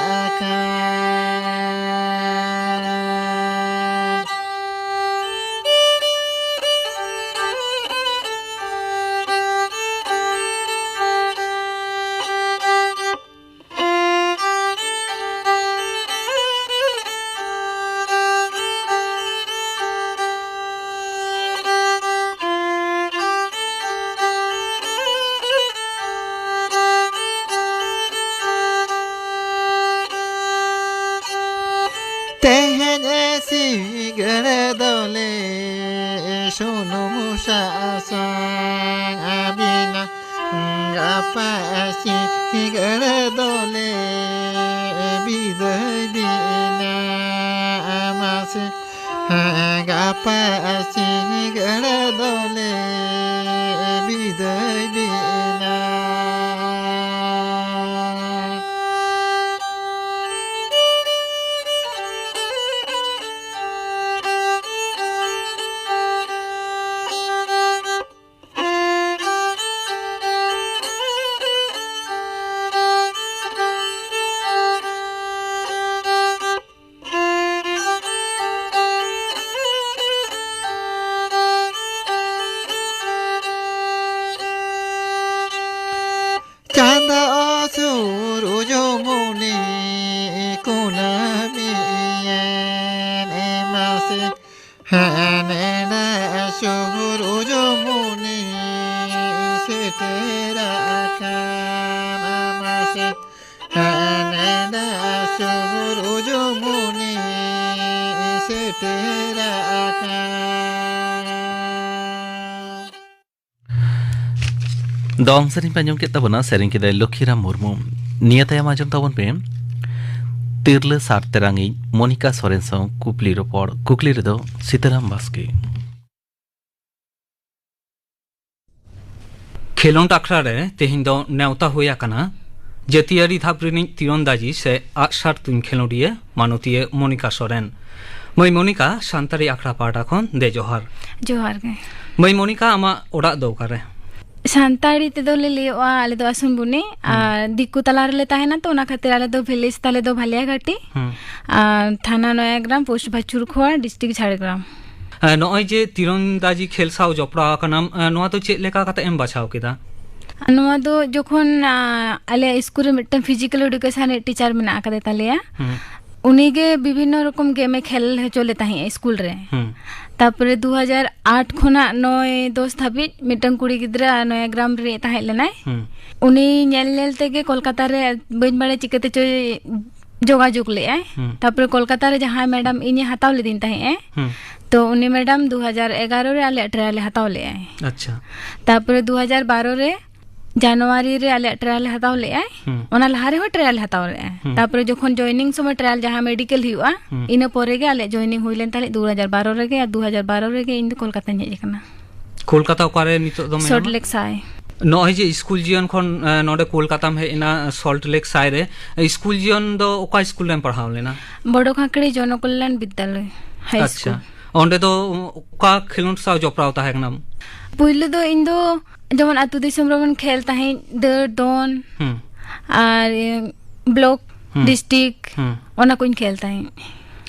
ᱟᱠᱟᱱ᱾ ᱥᱤᱸᱜᱟᱹᱲ ᱫᱚᱞᱮ ᱥᱩᱱᱩᱢ ᱥᱟᱥᱟᱝ ᱟᱹᱵᱤᱱᱟ, ᱜᱟᱯᱟ ᱥᱤᱸᱜᱟᱹᱲ ᱫᱚᱞᱮ ᱵᱤᱫᱟᱹᱭ ᱵᱤᱱᱟ᱾ ᱢᱟᱥᱮ ᱜᱟᱯᱟ ᱥᱤᱸᱜᱟᱹᱲ ᱫᱚᱞᱮ ᱵᱤᱫᱟᱹᱭ ᱵᱤᱱᱟ᱾ ᱪᱟᱸᱫᱚ ᱥᱩᱨᱩᱡᱽ ᱢᱩᱱᱤ ᱠᱩᱱᱟᱹᱢᱤ ᱮᱱᱮᱡ ᱢᱟᱥᱮ, ᱦᱟᱱᱮ ᱱᱟ ᱥᱩᱨᱩᱡᱽ ᱢᱩᱱᱤ ᱥᱮᱴᱮᱨ ᱟᱠᱟᱱ ᱢᱟᱥᱮ, ᱦᱟᱱᱮ ᱱᱟ ᱥᱩᱨᱩᱡᱽ ᱢᱩᱱᱤ ᱥᱮᱴᱮᱨ ᱟᱠᱟᱱ᱾ ᱫᱚᱝ ᱥᱮᱨᱮᱧ ᱯᱮ ᱟᱸᱡᱚᱢ ᱠᱮᱫ ᱛᱟᱵᱚᱱᱟ, ᱥᱮᱨᱮᱧ ᱠᱮᱫᱟᱭ ᱞᱚᱠᱷᱤᱨᱟᱢ ᱢᱩᱨᱢᱩ᱾ ᱱᱤᱭᱟᱹ ᱛᱟᱭᱚᱢ ᱟᱸᱡᱚᱢ ᱛᱟᱵᱚᱱ ᱯᱮ ᱛᱤᱨᱞᱟᱹ ᱥᱟᱨ ᱛᱮᱨᱟᱝᱤᱡ ᱢᱚᱱᱤᱠᱟ ᱥᱚᱨᱮᱱ ᱥᱟᱶ ᱠᱩᱠᱞᱤ ᱨᱚᱯᱚᱲ᱾ ᱠᱩᱠᱞᱤ ᱨᱮᱫᱚ ᱥᱤᱛᱟᱨᱟᱢ ᱵᱟᱥᱠᱮ᱾ ᱠᱷᱮᱞᱳᱸᱰ ᱟᱠᱷᱲᱟ ᱨᱮ ᱛᱮᱦᱮᱧ ᱫᱚ ᱱᱮᱣᱛᱟ ᱦᱩᱭ ᱟᱠᱟᱱᱟ ᱡᱟᱹᱛᱤᱭᱟᱹᱨᱤ ᱫᱷᱟᱯ ᱨᱤᱱᱤᱡ ᱛᱤᱨᱚᱱᱫᱟᱡᱤ ᱥᱮ ᱟᱜᱼᱥᱟᱨ ᱛᱩᱧ ᱠᱷᱮᱞᱳᱸᱰᱤᱭᱟᱹ ᱢᱟᱱᱚᱛᱤᱭᱟᱹ ᱢᱚᱱᱤᱠᱟ ᱥᱚᱨᱮᱱ᱾ ᱢᱟᱹᱭ ᱢᱚᱱᱤᱠᱟ, ᱥᱟᱱᱛᱟᱲᱤ ᱟᱠᱷᱲᱟ ᱯᱟᱦᱴᱟ ᱠᱷᱚᱱ ᱫᱮ ᱡᱚᱦᱟᱨ᱾ ᱡᱚᱦᱟᱨ ᱜᱮ᱾ ᱢᱟᱹᱭ ᱢᱚᱱᱤᱠᱟ, ᱟᱢᱟᱜ ᱚᱲᱟᱜ ᱫᱚ ᱚᱠᱟᱨᱮ? ᱥᱟᱱᱛᱟᱲᱤ ᱛᱮᱫᱚ ᱞᱮ ᱞᱟᱹᱭᱚᱜᱼᱟ, ᱟᱞᱮ ᱫᱚ ᱟᱥᱩᱱᱵᱩᱱᱤ᱾ ᱦᱩᱸ᱾ ᱟᱨ ᱫᱤᱠᱩ ᱛᱟᱞᱟ ᱨᱮᱞᱮ ᱛᱟᱦᱮᱱᱟ, ᱛᱚ ᱚᱱᱟ ᱠᱷᱟᱹᱛᱤᱨ ᱟᱞᱮ ᱫᱚ ᱵᱷᱤᱞᱮᱡᱽ ᱛᱟᱞᱮ ᱫᱚ ᱵᱷᱟᱞᱤᱭᱟᱜᱷᱟᱴᱤ᱾ ᱦᱩᱸ᱾ ᱟᱨ ᱛᱷᱟᱱᱟ ᱱᱚᱭᱟᱜᱨᱟᱢ, ᱯᱳᱥᱴ ᱵᱷᱟᱪᱩᱨ ᱠᱷᱳᱣᱟ, ᱰᱤᱥᱴᱨᱤᱠᱴ ᱡᱷᱟᱲᱜᱨᱟᱢ᱾ ᱮ, ᱱᱚᱜᱼᱚᱭ ᱡᱮ ᱛᱤᱨᱚᱱᱫᱟᱡᱤ ᱠᱷᱮᱞ ᱥᱟᱶ ᱡᱚᱯᱲᱟᱣ ᱟᱠᱟᱱᱟᱢ, ᱮ, ᱱᱚᱣᱟ ᱫᱚ ᱪᱮᱫ ᱞᱮᱠᱟ ᱠᱟᱛᱮ ᱮᱢ ᱵᱟᱪᱷᱟᱣ ᱠᱮᱫᱟ? ᱱᱚᱣᱟ ᱫᱚ ᱡᱚᱠᱷᱚᱱ, ᱟ, ᱟᱞᱮ ᱥᱠᱩᱞ ᱨᱮ ᱢᱤᱫᱴᱟᱝ ᱯᱷᱤᱡᱤᱠᱮᱞ ᱮᱰᱩᱠᱮᱥᱚᱱ ᱨᱤᱱᱤᱡ ᱴᱤᱪᱟᱨ ᱢᱮᱱᱟᱜ ᱟᱠᱟᱫᱮ ᱛᱟᱞᱮᱭᱟ, ᱦᱩᱸ᱾ ᱩᱱᱤᱜᱮ ᱵᱤᱵᱷᱤᱱᱱᱚ ᱨᱚᱠᱚᱢ ᱜᱮᱢᱮ ᱠᱷᱮᱞ ᱦᱚᱪᱚ ᱞᱮ ᱛᱟᱦᱮᱸᱜᱼᱟ ᱥᱠᱩᱞ ᱨᱮ᱾ ᱦᱩᱸ᱾ ᱛᱟᱯᱚᱨᱮ ᱫᱩ ᱦᱟᱡᱟᱨ ᱟᱴ ᱠᱷᱚᱱᱟᱜ ᱱᱚᱭ ᱫᱚᱥ ᱫᱷᱟᱹᱵᱤᱡ ᱢᱤᱫᱴᱟᱝ ᱠᱩᱲᱤ ᱜᱤᱫᱽᱨᱟᱹ ᱱᱚᱭᱟᱜᱨᱟᱢ ᱨᱤᱱᱤᱡ ᱛᱟᱦᱮᱸ ᱞᱮᱱᱟᱭ᱾ ᱦᱩᱸ᱾ ᱩᱱᱤ ᱧᱮᱞ ᱧᱮᱞ ᱛᱮᱜᱮ ᱠᱳᱞᱠᱟᱛᱟ ᱨᱮ, ᱵᱟᱹᱧ ᱵᱟᱲᱟᱭᱟ ᱪᱤᱠᱟᱹᱛᱮ ᱪᱚᱭ ᱡᱳᱜᱟᱡᱳᱜᱽ ᱞᱮᱫᱼᱟᱭ᱾ ᱦᱩᱸ᱾ ᱛᱟᱯᱚᱨᱮ ᱠᱳᱞᱠᱟᱛᱟ ᱨᱮ ᱡᱟᱦᱟᱸᱭ ᱢᱮᱰᱟᱢ ᱤᱧᱮ ᱦᱟᱛᱟᱣ ᱞᱤᱫᱤᱧ ᱛᱟᱦᱮᱸᱜᱼᱮ, ᱦᱩᱸ᱾ ᱛᱚ ᱩᱱᱤ ᱢᱮᱰᱟᱢ ᱫᱩ ᱦᱟᱡᱟᱨ ᱮᱜᱟᱨᱚ ᱨᱮ ᱟᱞᱮᱭᱟᱜ ᱴᱨᱟᱭᱟᱞ ᱮ ᱦᱟᱛᱟᱣ ᱞᱮᱫᱼᱟᱭ᱾ ᱟᱪᱪᱷᱟ᱾ ᱛᱟᱯᱚᱨᱮ ᱫᱩ ᱦᱟᱡᱟᱨ ᱵᱟᱨᱚ ᱨᱮ ᱡᱟᱱᱩᱣᱟᱨᱤ ᱨᱮ ᱟᱞᱮᱭᱟᱜ ᱴᱨᱟᱭᱟᱞ ᱮ ᱦᱟᱛᱟᱣ ᱞᱮᱫᱼᱟᱭ᱾ ᱦᱩᱸ᱾ ᱚᱱᱟ ᱞᱟᱦᱟ ᱨᱮᱦᱚᱸ ᱴᱨᱟᱭᱟᱞ ᱮ ᱦᱟᱛᱟᱣ ᱞᱮᱫᱼᱟᱭ᱾ ᱦᱩᱸ᱾ ᱛᱟᱯᱚᱨᱮ ᱡᱚᱠᱷᱚᱱ ᱡᱚᱭᱮᱱᱤᱝ ᱥᱚᱢᱚᱭ ᱴᱨᱟᱭᱟᱞ ᱡᱟᱦᱟᱸ ᱢᱮᱰᱤᱠᱮᱞ ᱦᱩᱭᱩᱜᱼᱟ, ᱦᱩᱸ᱾ ᱤᱱᱟᱹ ᱯᱚᱨᱮ ᱜᱮ ᱟᱞᱮᱭᱟᱜ ᱡᱚᱭᱮᱱᱤᱝ ᱦᱩᱭ ᱞᱮᱱ ᱛᱟᱞᱮ ᱫᱩ ᱦᱟᱡᱟᱨ ᱵᱟᱨᱚ ᱨᱮᱜᱮ, ᱟᱨ ᱫᱩ ᱦᱟᱡᱟᱨ ᱵᱟᱨᱚ ᱨᱮᱜᱮ ᱤᱧ ᱫᱚ ᱠᱳᱞᱠᱟᱛᱟᱧ ᱦᱮᱡ ᱟᱠᱟᱱᱟ᱾ ᱠᱳᱞᱠᱟᱛᱟ ᱚᱠᱟᱨᱮ ᱱᱤᱛᱚᱜ ᱫᱚ ᱢᱮᱱᱟᱢᱟ? ᱥᱚᱞᱴ ᱞᱮᱠ ᱥᱟᱭ᱾ ᱱᱚᱜᱼᱚᱭ ᱡᱮ ᱥᱠᱩᱞ ᱡᱤᱭᱚᱱ ᱠᱷᱚᱱ, ᱮ, ᱱᱚᱰᱮ ᱠᱳᱞᱠᱟᱛᱟᱢ ᱦᱮᱡ ᱮᱱᱟ, ᱥᱚᱞᱴ ᱞᱮᱠ ᱥᱟᱭ ᱨᱮ, ᱥᱠᱩᱞ ᱡᱤᱭᱚᱱ ᱫᱚ ᱚᱠᱟ ᱥᱠᱩᱞ ᱨᱮᱢ ᱯᱟᱲᱦᱟᱣ ᱞᱮᱱᱟ? ᱵᱚᱲᱚ ᱠᱷᱟᱸᱠᱲᱤ ᱡᱚᱱᱚᱠᱚᱞᱭᱟᱱ ᱵᱤᱫᱽᱫᱟᱞᱚᱭ ᱦᱟᱭ ᱟᱪᱪᱷᱟ᱾ ᱥᱠᱩᱞ᱾ ᱚᱸᱰᱮ ᱫᱚ ᱚᱠᱟ ᱠᱷᱮᱞᱳᱸᱰ ᱥᱟᱶ ᱡᱚᱯᱲᱟᱣ ᱛᱟᱦᱮᱸ ᱠᱟᱱᱟᱢ? ᱯᱩᱭᱞᱩ ᱫᱚ ᱤᱧ ᱫᱚ ᱡᱮᱢᱚᱱ ᱟᱹᱛᱩ ᱫᱤᱥᱚᱢ ᱨᱮᱵᱚᱱ ᱠᱷᱮᱞ ᱛᱟᱦᱮᱸᱫ, ᱫᱟᱹᱲ, ᱫᱚᱱ, ᱦᱩᱸ᱾ ᱟᱨ ᱵᱞᱚᱠ, ᱦᱩᱸ᱾ ᱰᱤᱥᱴᱨᱤᱠᱴ, ᱦᱩᱸ᱾ ᱚᱱᱟ ᱠᱚᱧ ᱠᱷᱮᱞ ᱛᱟᱦᱮᱸᱫ᱾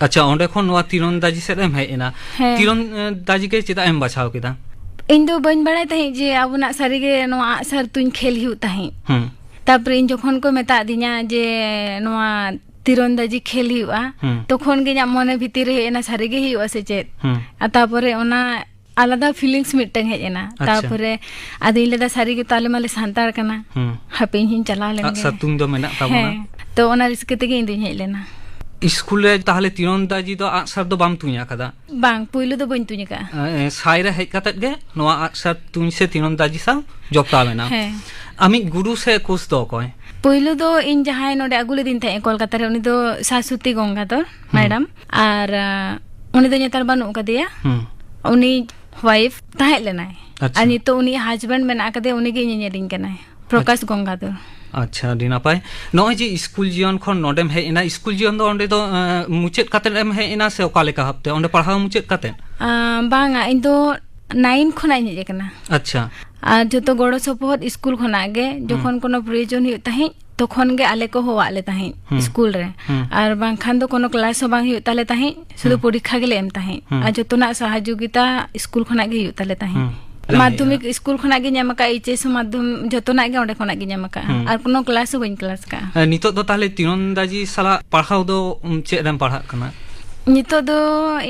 ᱟᱪᱪᱷᱟ, ᱚᱸᱰᱮ ᱠᱷᱚᱱ ᱱᱚᱣᱟ ᱛᱤᱨᱚᱱᱫᱟᱡᱤ ᱥᱮᱫ ᱮᱢ ᱦᱮᱡ ᱮᱱᱟ᱾ ᱦᱮᱸ᱾ ᱛᱤᱨᱚᱱ, ᱮ, ᱫᱟᱡᱤ ᱜᱮ ᱪᱮᱫᱟᱜ ᱮᱢ ᱵᱟᱪᱷᱟᱣ ᱠᱮᱫᱟ? ᱤᱧ ᱫᱚ ᱵᱟᱹᱧ ᱵᱟᱲᱟᱭ ᱛᱟᱦᱮᱸᱫ ᱡᱮ ᱟᱵᱚᱱᱟᱜ ᱥᱟᱹᱨᱤᱜᱮ ᱱᱚᱣᱟ ᱟᱜᱼᱥᱟᱨ ᱛᱩᱧ ᱠᱷᱮᱞ ᱦᱩᱭᱩᱜ ᱛᱟᱦᱮᱸᱫ᱾ ᱦᱩᱸ᱾ ᱛᱟᱯᱚᱨᱮ ᱤᱧ ᱡᱚᱠᱷᱚᱱ ᱠᱚ ᱢᱮᱛᱟᱫᱤᱧᱟ ᱡᱮ ᱱᱚᱣᱟ ᱛᱤᱨᱚᱱᱫᱟᱡᱤ ᱠᱷᱮᱞ ᱦᱩᱭᱩᱜᱼᱟ, ᱦᱩᱸ᱾ ᱛᱚᱠᱷᱚᱱ ᱜᱮ ᱤᱧᱟᱹᱜ ᱢᱚᱱᱮ ᱵᱷᱤᱛᱤᱨ ᱨᱮ ᱦᱮᱡ ᱮᱱᱟ, ᱥᱟᱹᱨᱤᱜᱮ ᱦᱩᱭᱩᱜᱼᱟ ᱥᱮ ᱪᱮᱫ? ᱦᱩᱸ᱾ ᱟᱨ ᱛᱟᱯᱚᱨᱮ ᱚᱱᱟ ᱟᱞᱟᱫᱟ ᱯᱷᱤᱞᱤᱝᱥ ᱢᱤᱫᱴᱟᱝ ᱦᱮᱡ ᱮᱱᱟ᱾ ᱟᱪᱪᱷᱟ᱾ ᱛᱟᱯᱚᱨᱮ ᱟᱫᱚᱧ ᱞᱟᱹᱭᱫᱟ, "ᱥᱟᱹᱨᱤ ᱜᱮᱛᱚ, ᱟᱞᱮ ᱢᱟᱞᱮ ᱥᱟᱱᱛᱟᱲ ᱠᱟᱱᱟ, ᱦᱩᱸ᱾ ᱦᱟᱯᱮ ᱤᱧ ᱦᱚᱸᱧ ᱪᱟᱞᱟᱣ ᱞᱮᱱ ᱜᱮ᱾" ᱟᱜᱼᱥᱟᱨ ᱛᱩᱧ ᱫᱚ ᱢᱮᱱᱟᱜ ᱛᱟᱵᱚᱱᱟ᱾ ᱦᱮᱸ, ᱛᱚ ᱚᱱᱟ ᱨᱟᱹᱥᱠᱟᱹ ᱛᱮᱜᱮ ᱤᱧ ᱫᱩᱧ ᱦᱮᱡ ᱞᱮᱱᱟ᱾ ᱥᱠᱩᱞ ᱨᱮ ᱛᱟᱦᱚᱞᱮ ᱛᱤᱨᱚᱱᱫᱟᱡᱤ ᱫᱚ ᱟᱜᱼᱥᱟᱨ ᱫᱚ ᱵᱟᱢ ᱛᱩᱧ ᱟᱠᱟᱫᱟ? ᱵᱟᱝ, ᱯᱩᱭᱞᱩ ᱫᱚ ᱵᱟᱹᱧ ᱛᱩᱧ ᱟᱠᱟᱫᱼᱟ᱾ ᱮ, ᱥᱟᱭ ᱨᱮ ᱦᱮᱡ ᱠᱟᱛᱮᱫ ᱜᱮ ᱱᱚᱣᱟ ᱟᱜᱼᱥᱟᱨ ᱛᱩᱧ ᱥᱮ ᱛᱤᱨᱚᱱᱫᱟᱡᱤ ᱥᱟᱶ ᱡᱚᱯᱲᱟᱣ ᱮᱱᱟ᱾ ᱦᱮᱸ᱾ ᱟᱢᱤᱡ ᱜᱩᱨᱩ ᱥᱮ ᱠᱳᱪ ᱫᱚ ᱚᱠᱚᱭ? ᱯᱩᱭᱞᱩ ᱫᱚ ᱤᱧ ᱡᱟᱦᱟᱸᱭ ᱱᱚᱰᱮ ᱟᱹᱜᱩ ᱞᱤᱫᱤᱧ ᱛᱟᱦᱮᱸᱫ ᱠᱳᱞᱠᱟᱛᱟ ᱨᱮ, ᱩᱱᱤ ᱫᱚ ᱥᱟᱥᱩᱛᱤ ᱜᱚᱝᱜᱟᱫᱷᱚᱨ ᱦᱩᱸ᱾ ᱢᱮᱰᱟᱢ᱾ ᱟᱨ, ᱟ, ᱩᱱᱤ ᱫᱚ ᱱᱮᱛᱟᱨ ᱵᱟᱹᱱᱩᱜ ᱟᱠᱟᱫᱮᱭᱟ᱾ ᱦᱩᱸ᱾ ᱩᱱᱤ ᱣᱟᱭᱤᱯ ᱛᱟᱦᱮᱸ ᱞᱮᱱᱟᱭ᱾ ᱟᱪᱪᱷᱟ᱾ ᱟᱨ ᱱᱤᱛᱚᱜ ᱩᱱᱤ ᱦᱟᱡᱵᱮᱱᱰ ᱢᱮᱱᱟᱜ ᱟᱠᱟᱫᱮᱭᱟ, ᱩᱱᱤ ᱜᱮ ᱤᱧᱮ ᱧᱮᱞᱤᱧ ᱠᱟᱱᱟᱭ, ᱯᱨᱚᱠᱟᱥ ᱟᱪᱪᱷᱟ᱾ ᱜᱚᱝᱜᱟᱫᱷᱚᱨ᱾ ᱟᱪᱪᱷᱟ, ᱟᱹᱰᱤ ᱱᱟᱯᱟᱭ᱾ ᱱᱚᱜᱼᱚᱭ ᱡᱮ ᱥᱠᱩᱞ ᱡᱤᱭᱚᱱ ᱠᱷᱚᱱ ᱱᱚᱰᱮᱢ ᱦᱮᱡ ᱮᱱᱟ, ᱥᱠᱩᱞ ᱡᱤᱭᱚᱱ ᱫᱚ ᱚᱸᱰᱮ ᱫᱚ, ᱮᱸ, ᱢᱩᱪᱟᱹᱫ ᱠᱟᱛᱮᱫ ᱮᱢ ᱦᱮᱡ ᱮᱱᱟ ᱥᱮ ᱚᱠᱟ ᱞᱮᱠᱟ ᱵᱷᱟᱵᱛᱮ? ᱚᱸᱰᱮ ᱯᱟᱲᱦᱟᱣ ᱢᱩᱪᱟᱹᱫ ᱠᱟᱛᱮᱫ? ᱟᱸ, ᱵᱟᱝᱟ, ᱤᱧ ᱫᱚ ᱱᱟᱭᱤᱱ ᱠᱷᱚᱱᱟᱜ ᱤᱧ ᱦᱮᱡ ᱟᱠᱟᱱᱟ᱾ ᱟᱪᱪᱷᱟ᱾ ᱟᱨ ᱡᱚᱛᱚ ᱜᱚᱲᱚ ᱥᱚᱯᱚᱦᱚᱫ ᱥᱠᱩᱞ ᱠᱷᱚᱱᱟᱜ ᱜᱮ, ᱦᱩᱸ᱾ ᱡᱚᱠᱷᱚᱱ ᱠᱳᱱᱳ ᱯᱨᱚᱭᱳᱡᱚᱱ ᱦᱩᱭᱩᱜ ᱛᱟᱦᱮᱸᱫ, ᱛᱚᱠᱷᱚᱱ ᱜᱮ ᱟᱞᱮ ᱠᱚ ᱦᱚᱦᱚᱣᱟᱜ ᱞᱮ ᱛᱟᱦᱮᱸᱫ ᱦᱩᱸ᱾ ᱥᱠᱩᱞ ᱨᱮ᱾ ᱦᱩᱸ᱾ ᱟᱨ ᱵᱟᱝᱠᱷᱟᱱ ᱫᱚ ᱠᱳᱱᱳ ᱠᱞᱟᱥ ᱦᱚᱸ ᱵᱟᱝ ᱦᱩᱭᱩᱜ ᱛᱟᱞᱮ ᱛᱟᱦᱮᱸᱫ, ᱥᱩᱫᱷᱩ ᱦᱩᱸ᱾ ᱯᱚᱨᱤᱠᱠᱷᱟ ᱜᱮᱞᱮ ᱮᱢ ᱛᱟᱦᱮᱸᱫ᱾ ᱦᱩᱸ᱾ ᱟᱨ ᱡᱚᱛᱚᱱᱟᱜ ᱥᱚᱦᱚᱡᱳᱜᱤᱛᱟ ᱥᱠᱩᱞ ᱠᱷᱚᱱᱟᱜ ᱜᱮ ᱦᱩᱭᱩᱜ ᱛᱟᱞᱮ ᱛᱟᱦᱮᱸᱫ᱾ ᱦᱩᱸ᱾ ᱢᱟᱫᱽᱫᱷᱚᱢᱤᱠ ᱥᱠᱩᱞ ᱠᱷᱚᱱᱟᱜ ᱜᱮ ᱧᱟᱢ ᱟᱠᱟᱫ, ᱮᱭᱤᱪ ᱮᱥ ᱦᱚᱸ ᱢᱟᱫᱽᱫᱷᱚᱢ-, ᱡᱚᱛᱚᱱᱟᱜ ᱜᱮ ᱚᱸᱰᱮ ᱠᱷᱚᱱᱟᱜ ᱜᱮ ᱧᱟᱢ ᱟᱠᱟᱫᱼᱟ᱾ ᱦᱩᱸ᱾ ᱟᱨ ᱠᱳᱱᱳ ᱠᱞᱟᱥ ᱦᱚᱸ ᱵᱟᱹᱧ ᱠᱞᱟᱥ ᱟᱠᱟᱫᱼᱟ᱾ ᱦᱮᱸ, ᱱᱤᱛᱚᱜ ᱫᱚ ᱛᱟᱦᱚᱞᱮ ᱛᱤᱨᱚᱱᱫᱟᱡᱤ ᱥᱟᱞᱟᱜ ᱯᱟᱲᱦᱟᱣ ᱫᱚ, ᱩᱢ, ᱪᱮᱫ ᱨᱮᱢ ᱯᱟᱲᱦᱟᱜ ᱠᱟᱱᱟ? ᱱᱤᱛᱚᱜ ᱫᱚ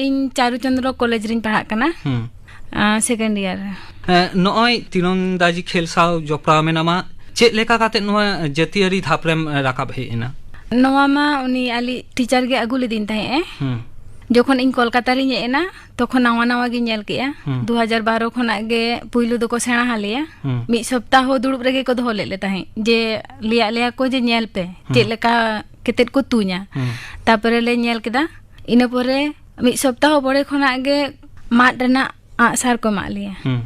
ᱤᱧ ᱪᱟᱨᱩᱪᱚᱸᱫᱽᱨᱚ ᱠᱚᱞᱮᱡᱽ ᱨᱤᱧ ᱯᱟᱲᱦᱟᱜ ᱠᱟᱱᱟ᱾ ᱦᱩᱸ᱾ ᱟᱸ, ᱥᱮᱠᱮᱱᱰ ᱤᱭᱟᱨ ᱨᱮ᱾ ᱮᱸ, ᱱᱚᱜᱼᱚᱭ ᱛᱤᱨᱚᱱᱫᱟᱡᱤ ᱠᱷᱮᱞ ᱥᱟᱶ ᱡᱚᱯᱲᱟᱣ ᱢᱮᱱᱟᱢᱟ, ᱪᱮᱫ ᱞᱮᱠᱟ ᱠᱟᱛᱮ ᱱᱚᱣᱟ ᱡᱟᱹᱛᱤᱭᱟᱹᱨᱤ ᱫᱷᱟᱯ ᱨᱮᱢ, ᱮᱸ, ᱨᱟᱠᱟᱵ ᱦᱮᱡ ᱮᱱᱟ? ᱱᱚᱣᱟ ᱢᱟ ᱩᱱᱤ ᱟᱞᱮ ᱴᱤᱪᱟᱨ ᱜᱮ ᱟᱹᱜᱩ ᱞᱤᱫᱤᱧ ᱛᱟᱦᱮᱸᱜ ᱮ᱾ ᱦᱩᱸ᱾ ᱡᱚᱠᱷᱚᱱ ᱤᱧ ᱠᱳᱞᱠᱟᱛᱟ ᱨᱤᱧ ᱦᱮᱡ ᱮᱱᱟ, ᱛᱚᱠᱷᱚᱱ ᱱᱟᱣᱟ ᱱᱟᱣᱟ ᱜᱤᱧ ᱧᱮᱞ ᱠᱮᱜᱼᱟ᱾ ᱦᱩᱸ᱾ ᱫᱩ ᱦᱟᱡᱟᱨ ᱵᱟᱨᱚ ᱠᱷᱚᱱᱟᱜ ᱜᱮ ᱯᱩᱭᱞᱩ ᱫᱚᱠᱚ ᱥᱮᱬᱟ ᱟᱞᱮᱭᱟ᱾ ᱦᱩᱸ᱾ ᱢᱤᱫ ᱥᱚᱯᱛᱟᱦᱚ ᱫᱩᱲᱩᱵ ᱨᱮᱜᱮ ᱠᱚ ᱫᱚᱦᱚ ᱞᱮᱫ ᱞᱮ ᱛᱟᱦᱮᱸᱫ, ᱡᱮ ᱞᱟᱹᱭᱟᱫ ᱞᱮᱭᱟ ᱠᱚ ᱡᱮ ᱧᱮᱞ ᱯᱮ, ᱦᱩᱸ᱾ ᱪᱮᱫ ᱞᱮᱠᱟ ᱠᱟᱛᱮᱫ ᱠᱚ ᱛᱩᱧᱟ᱾ ᱦᱩᱸ᱾ ᱛᱟᱯᱚᱨᱮ ᱞᱮ ᱧᱮᱞ ᱠᱮᱫᱟ᱾ ᱤᱱᱟᱹ ᱯᱚᱨᱮ ᱢᱤᱫ ᱥᱚᱯᱛᱟᱦᱚ ᱯᱚᱨᱮ ᱠᱷᱚᱱᱟᱜ ᱜᱮ ᱢᱟᱫ ᱨᱮᱱᱟᱜ ᱟᱜᱼᱥᱟᱨ ᱠᱚ ᱮᱢᱟᱜ ᱞᱮᱭᱟ᱾ ᱦᱩᱸ᱾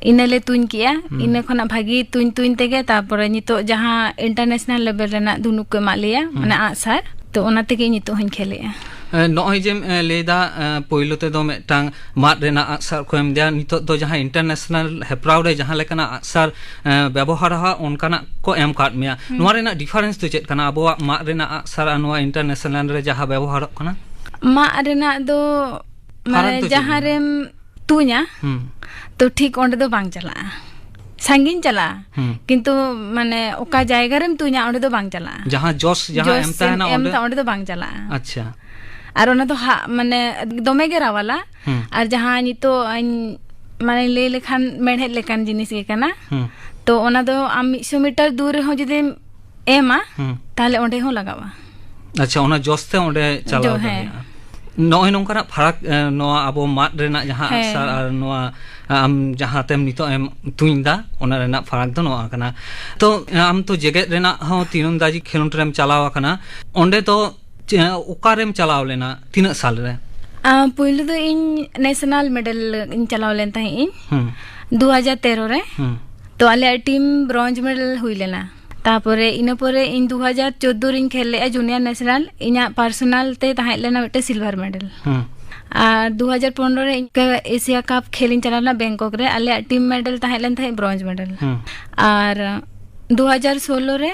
ᱤᱱᱟᱹ ᱞᱮ ᱛᱩᱧ ᱠᱮᱜᱼᱟ᱾ ᱦᱩᱸ᱾ ᱤᱱᱟᱹ ᱠᱷᱚᱱᱟᱜ ᱵᱷᱟᱜᱤ ᱛᱩᱧ ᱛᱩᱧ ᱛᱮᱜᱮ ᱛᱟᱯᱚᱨᱮ ᱱᱤᱛᱚᱜ ᱡᱟᱦᱟᱸ international level ᱨᱮᱱᱟᱜ ᱫᱷᱩᱱᱩᱠ ᱠᱚ ᱮᱢᱟᱜ ᱞᱮᱭᱟ, ᱦᱩᱸ᱾ ᱚᱱᱟ ᱟᱜᱼᱥᱟᱨ, ᱛᱚ ᱚᱱᱟ ᱛᱮᱜᱮ ᱱᱤᱛᱚᱜ ᱦᱚᱸᱧ ᱠᱷᱮᱞᱮᱜᱼᱟ᱾ ᱮ, ᱱᱚᱜᱼᱚᱭ ᱡᱮᱢ, ᱮ, ᱞᱟᱹᱭᱫᱟ, ᱮ, ᱯᱳᱭᱞᱳ ᱛᱮᱫᱚ ᱢᱤᱫᱴᱟᱝ ᱢᱟᱫ ᱨᱮᱱᱟᱜ ᱟᱜᱼᱥᱟᱨ ᱠᱚ ᱮᱢ ᱫᱮᱭᱟ, ᱱᱤᱛᱚᱜ ᱫᱚ ᱡᱟᱦᱟᱸ international ᱦᱮᱯᱨᱟᱣ ᱨᱮ ᱡᱟᱦᱟᱸ ᱞᱮᱠᱟᱱᱟᱜ ᱟᱜᱼᱥᱟᱨ, ᱮ, ᱵᱮᱵᱚᱦᱟᱨᱚᱜᱼᱟ, ᱚᱱᱠᱟᱱᱟᱜ ᱠᱚ ᱮᱢ ᱠᱟᱫ ᱢᱮᱭᱟ᱾ ᱦᱩᱸ᱾ ᱱᱚᱣᱟ ᱨᱮᱱᱟᱜ difference ᱫᱚ ᱪᱮᱫ ᱠᱟᱱᱟ, ᱟᱵᱚᱣᱟᱜ ᱢᱟᱫ ᱨᱮᱱᱟᱜ ᱟᱜᱼᱥᱟᱨ ᱟᱨ ᱱᱚᱣᱟ international ᱨᱮ ᱡᱟᱦᱟᱸ ᱵᱮᱵᱚᱦᱟᱨᱚᱜ ᱠᱟᱱᱟ? ᱢᱟᱫ ᱨᱮᱱᱟᱜ ᱫᱚ ᱯᱷᱟᱨᱟᱠ ᱢᱟᱱᱮ ᱫᱚ ᱪᱮᱫ ᱡᱟᱦᱟᱸ ᱢᱮᱱᱟᱜᱼᱟ? ᱨᱮᱢ ᱛᱩᱧᱟ, ᱦᱩᱸ᱾ ᱛᱚ ᱴᱷᱤᱠ ᱚᱸᱰᱮ ᱫᱚ ᱵᱟᱝ ᱪᱟᱞᱟᱜᱼᱟ, ᱥᱟᱺᱜᱤᱧ ᱪᱟᱞᱟᱜᱼᱟ᱾ ᱦᱩᱸ᱾ ᱠᱤᱱᱛᱩ ᱢᱟᱱᱮ ᱚᱠᱟ ᱡᱟᱭᱜᱟ ᱨᱮᱢ ᱛᱩᱧᱟ, ᱚᱸᱰᱮ ᱫᱚ ᱵᱟᱝ ᱪᱟᱞᱟᱜᱼᱟ᱾ ᱡᱟᱦᱟᱸ ᱡᱚᱥ, ᱡᱟᱦᱟᱸ ᱡᱚᱥ ᱮᱢ ᱛᱟᱦᱮᱱᱟ, ᱮᱢ ᱚᱸᱰᱮ? ᱛᱟ-, ᱚᱸᱰᱮ ᱫᱚ ᱵᱟᱝ ᱪᱟᱞᱟᱜᱼᱟ᱾ ᱟᱪᱪᱷᱟ᱾ ᱟᱨ ᱚᱱᱟ ᱫᱚ ᱦᱟᱜ, ᱢᱟᱱᱮ, ᱫᱚᱢᱮ ᱜᱮ ᱨᱟᱣᱟᱞᱟ᱾ ᱦᱩᱸ᱾ ᱟᱨ ᱡᱟᱦᱟᱸ ᱱᱤᱛᱚᱜ ᱤᱧ, ᱢᱟᱱᱮ, ᱞᱟᱹᱭ ᱞᱮᱠᱷᱟᱱ ᱢᱮᱲᱦᱮᱫ ᱞᱮᱠᱟᱱ ᱡᱤᱱᱤᱥ ᱜᱮ ᱠᱟᱱᱟ᱾ ᱦᱩᱸ᱾ ᱛᱚ ᱚᱱᱟ ᱫᱚ ᱟᱢ ᱢᱤᱫᱥᱚ ᱢᱤᱴᱟᱨ ᱫᱩᱨ ᱨᱮᱦᱚᱸ ᱡᱩᱫᱤᱢ ᱮᱢᱟ, ᱦᱩᱸ᱾ ᱛᱟᱦᱞᱮ ᱚᱸᱰᱮ ᱦᱚᱸ ᱞᱟᱜᱟᱜᱼᱟ᱾ ᱟᱪᱪᱷᱟ, ᱚᱱᱟ ᱡᱚᱥ ᱛᱮ ᱚᱸᱰᱮ ᱪᱟᱞᱟᱣ ᱡᱚ-, ᱦᱮᱸ᱾ ᱫᱟᱲᱮᱭᱟᱜᱼᱟ᱾ ᱱᱚᱜᱼᱚᱭ ᱱᱚᱝᱠᱟᱱᱟᱜ ᱯᱷᱟᱨᱟᱠ, ᱮ, ᱱᱚᱣᱟ ᱟᱵᱚ ᱢᱟᱫ ᱨᱮᱱᱟᱜ ᱡᱟᱦᱟᱸ ᱦᱮᱸ᱾ ᱟᱜᱼᱥᱟᱨ ᱟᱨ ᱱᱚᱣᱟ, ᱮ, ᱟᱢ ᱡᱟᱦᱟᱸ ᱛᱮᱢ ᱱᱤᱛᱚᱜ ᱮᱢ ᱛᱩᱧ ᱫᱟ, ᱚᱱᱟ ᱨᱮᱱᱟᱜ ᱯᱷᱟᱨᱟᱠ ᱫᱚ ᱱᱚᱣᱟ ᱠᱟᱱᱟ᱾ ᱛᱚ, ᱮ, ᱟᱢ ᱛᱚ ᱡᱮᱜᱮᱛ ᱨᱮᱱᱟᱜ ᱦᱚᱸ ᱛᱤᱨᱚᱱᱫᱟᱡᱤ ᱠᱷᱮᱞᱳᱸᱰ ᱨᱮᱢ ᱪᱟᱞᱟᱣ ᱟᱠᱟᱱᱟ, ᱚᱸᱰᱮ ᱫᱚ ᱪᱮ-, ᱚᱠᱟᱨᱮᱢ ᱪᱟᱞᱟᱣ ᱞᱮᱱᱟ? ᱛᱤᱱᱟᱹᱜ ᱥᱟᱞ ᱨᱮ? ᱟ, ᱯᱩᱭᱞᱩ ᱫᱚ ᱤᱧ national medal ᱤᱧ ᱪᱟᱞᱟᱣ ᱞᱮᱱ ᱛᱟᱦᱮᱸᱫ ᱤᱧ, ᱦᱩᱸ᱾ ᱫᱩ ᱦᱟᱡᱟᱨ ᱛᱮᱨᱚ ᱨᱮ᱾ ᱦᱩᱸ᱾ ᱛᱚ ᱟᱞᱮᱭᱟᱜ team bronze medal ᱦᱩᱭ ᱞᱮᱱᱟ᱾ ᱛᱟᱯᱚᱨᱮ, ᱤᱱᱟᱹ ᱯᱚᱨᱮ ᱤᱧ ᱫᱩ ᱦᱟᱡᱟᱨ ᱪᱳᱫᱫᱳ ᱨᱤᱧ ᱠᱷᱮᱞ ᱞᱮᱫᱼᱟ junior national, ᱤᱧᱟᱜ personal ᱛᱮ ᱛᱟᱦᱮᱸ ᱞᱮᱱᱟ ᱢᱤᱫᱴᱮᱱ silver medal᱾ ᱦᱩᱸ᱾ ᱟᱨ ᱫᱩ ᱦᱟᱡᱟᱨ ᱯᱚᱱᱨᱚ ᱨᱮ ᱤᱧ Asia Cup ᱠᱷᱮᱞ ᱤᱧ ᱪᱟᱞᱟᱣ ᱞᱮᱱᱟ ᱵᱮᱝᱠᱚᱠ ᱨᱮ, ᱟᱞᱮᱭᱟᱜ team medal ᱛᱟᱦᱮᱸ ᱞᱮᱱ ᱛᱟᱦᱮᱸᱫ bronze medal᱾ ᱦᱩᱸ᱾ ᱟᱨ ᱫᱩ ᱦᱟᱡᱟᱨ ᱥᱳᱞᱞᱳ ᱨᱮ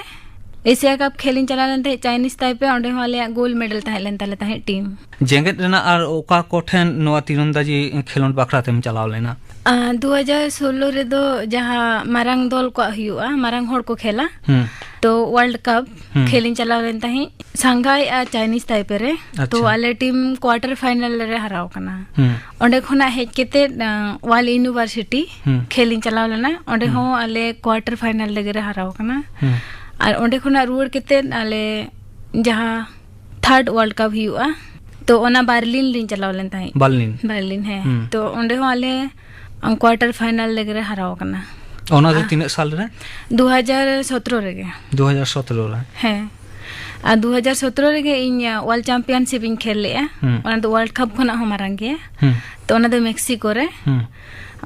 Asia Cup ᱠᱷᱮᱞ ᱤᱧ ᱪᱟᱞᱟᱣ ᱞᱮᱱ ᱛᱟᱦᱮᱸᱫ ᱪᱟᱭᱱᱤᱡᱽ ᱛᱟᱭᱯᱮ, ᱚᱸᱰᱮ ᱦᱚᱸ ᱟᱞᱮᱭᱟᱜ gold medal ᱛᱟᱦᱮᱸ ᱞᱮᱱ ᱛᱟᱞᱮ ᱛᱟᱦᱮᱸᱫ team᱾ ᱡᱮᱜᱮᱛ ᱨᱮᱱᱟᱜ ᱟᱨ ᱚᱠᱟ ᱠᱚᱴᱷᱮᱱ ᱱᱚᱣᱟ ᱛᱤᱨᱚᱱᱫᱟᱡᱤ ᱠᱷᱮᱞᱳᱸᱰ ᱵᱟᱠᱷᱨᱟ ᱛᱮᱢ ᱪᱟᱞᱟᱣ ᱞᱮᱱᱟ? ᱟᱨ ᱫᱩ ᱦᱟᱡᱟᱨ ᱥᱳᱞᱞᱳ ᱨᱮᱫᱚ ᱡᱟᱦᱟᱸ ᱢᱟᱨᱟᱝ ᱫᱚᱞ ᱠᱚᱣᱟᱜ ᱦᱩᱭᱩᱜᱼᱟ, ᱢᱟᱨᱟᱝ ᱦᱚᱲ ᱠᱚ ᱠᱷᱮᱞᱟ, ᱦᱩᱸ᱾ ᱛᱚ World Cup ᱦᱩᱸ᱾ ᱠᱷᱮᱞ ᱤᱧ ᱪᱟᱞᱟᱣ ᱞᱮᱱ ᱛᱟᱦᱮᱸᱫ ᱥᱟᱝᱜᱷᱟᱭ ᱟᱨ ᱪᱟᱭᱱᱤᱡᱽ ᱛᱟᱭᱯᱮ ᱨᱮ᱾ ᱛᱚ ᱟᱪᱪᱷᱟ᱾ ᱟᱞᱮ team quarter final ᱨᱮ ᱦᱟᱨᱟᱣ ᱠᱟᱱᱟ᱾ ᱦᱩᱸ᱾ ᱚᱸᱰᱮ ᱠᱷᱚᱱᱟᱜ ᱦᱮᱡ ᱠᱟᱛᱮᱫ, ᱟᱸ, World University ᱦᱩᱸ᱾ ᱠᱷᱮᱞ ᱤᱧ ᱪᱟᱞᱟᱣ ᱞᱮᱱᱟ᱾ ᱚᱸᱰᱮ ᱦᱩᱸ᱾ ᱦᱚᱸ ᱟᱞᱮ quarter final ᱨᱮᱜᱮ ᱞᱮ ᱦᱟᱨᱟᱣ ᱠᱟᱱᱟ᱾ ᱦᱩᱸ᱾ ᱟᱨ ᱚᱸᱰᱮ ᱠᱷᱚᱱᱟᱜ ᱨᱩᱣᱟᱹᱲ ᱠᱟᱛᱮᱫ ᱟᱞᱮ ᱡᱟᱦᱟᱸ ᱛᱷᱟᱨᱰ ᱣᱟᱨᱞᱰ ᱠᱟᱯ ᱦᱩᱭᱩᱜᱼᱟ, ᱛᱚ ᱚᱱᱟ ᱵᱟᱨᱞᱤᱱ ᱞᱤᱧ ᱪᱟᱞᱟᱣ ᱞᱮᱱ ᱛᱟᱦᱮᱸᱫ᱾ ᱵᱟᱨᱞᱤᱱ᱾ ᱵᱟᱨᱞᱤᱱ, ᱦᱮᱸ᱾ ᱦᱩᱸ᱾ ᱛᱚ ᱚᱸᱰᱮ ᱦᱚᱸ ᱟᱞᱮ ᱠᱣᱟᱨᱴᱟᱨ ᱯᱷᱟᱭᱱᱟᱞ ᱞᱮᱜ ᱨᱮ ᱦᱟᱨᱟᱣ ᱟᱠᱟᱱᱟ᱾ ᱚᱱᱟ ᱫᱚ ᱟᱨ ᱛᱤᱱᱟᱹᱜ ᱥᱟᱞ ᱨᱮ? ᱫᱩ ᱦᱟᱡᱟᱨ ᱥᱚᱛᱨᱚ ᱨᱮᱜᱮ᱾ ᱫᱩ ᱦᱟᱡᱟᱨ ᱥᱚᱛᱨᱚ ᱨᱮ᱾ ᱦᱮᱸ, ᱟᱨ ᱫᱩ ᱦᱟᱡᱟᱨ ᱥᱚᱛᱨᱚ ᱨᱮᱜᱮ ᱤᱧ ᱣᱟᱨᱞᱰ ᱪᱟᱢᱯᱤᱭᱟᱱᱥᱤᱯ ᱤᱧ ᱠᱷᱮᱞ ᱞᱮᱜᱼᱟ᱾ ᱦᱩᱸ᱾ ᱚᱱᱟ ᱫᱚ ᱣᱟᱨᱞᱰ ᱠᱟᱯ ᱠᱷᱚᱱᱟᱜ ᱦᱚᱸ ᱢᱟᱨᱟᱝ ᱜᱮᱭᱟ᱾ ᱦᱩᱸ᱾ ᱛᱚ ᱚᱱᱟ ᱫᱚ ᱢᱮᱠᱥᱤᱠᱳ ᱨᱮ᱾ ᱦᱩᱸ᱾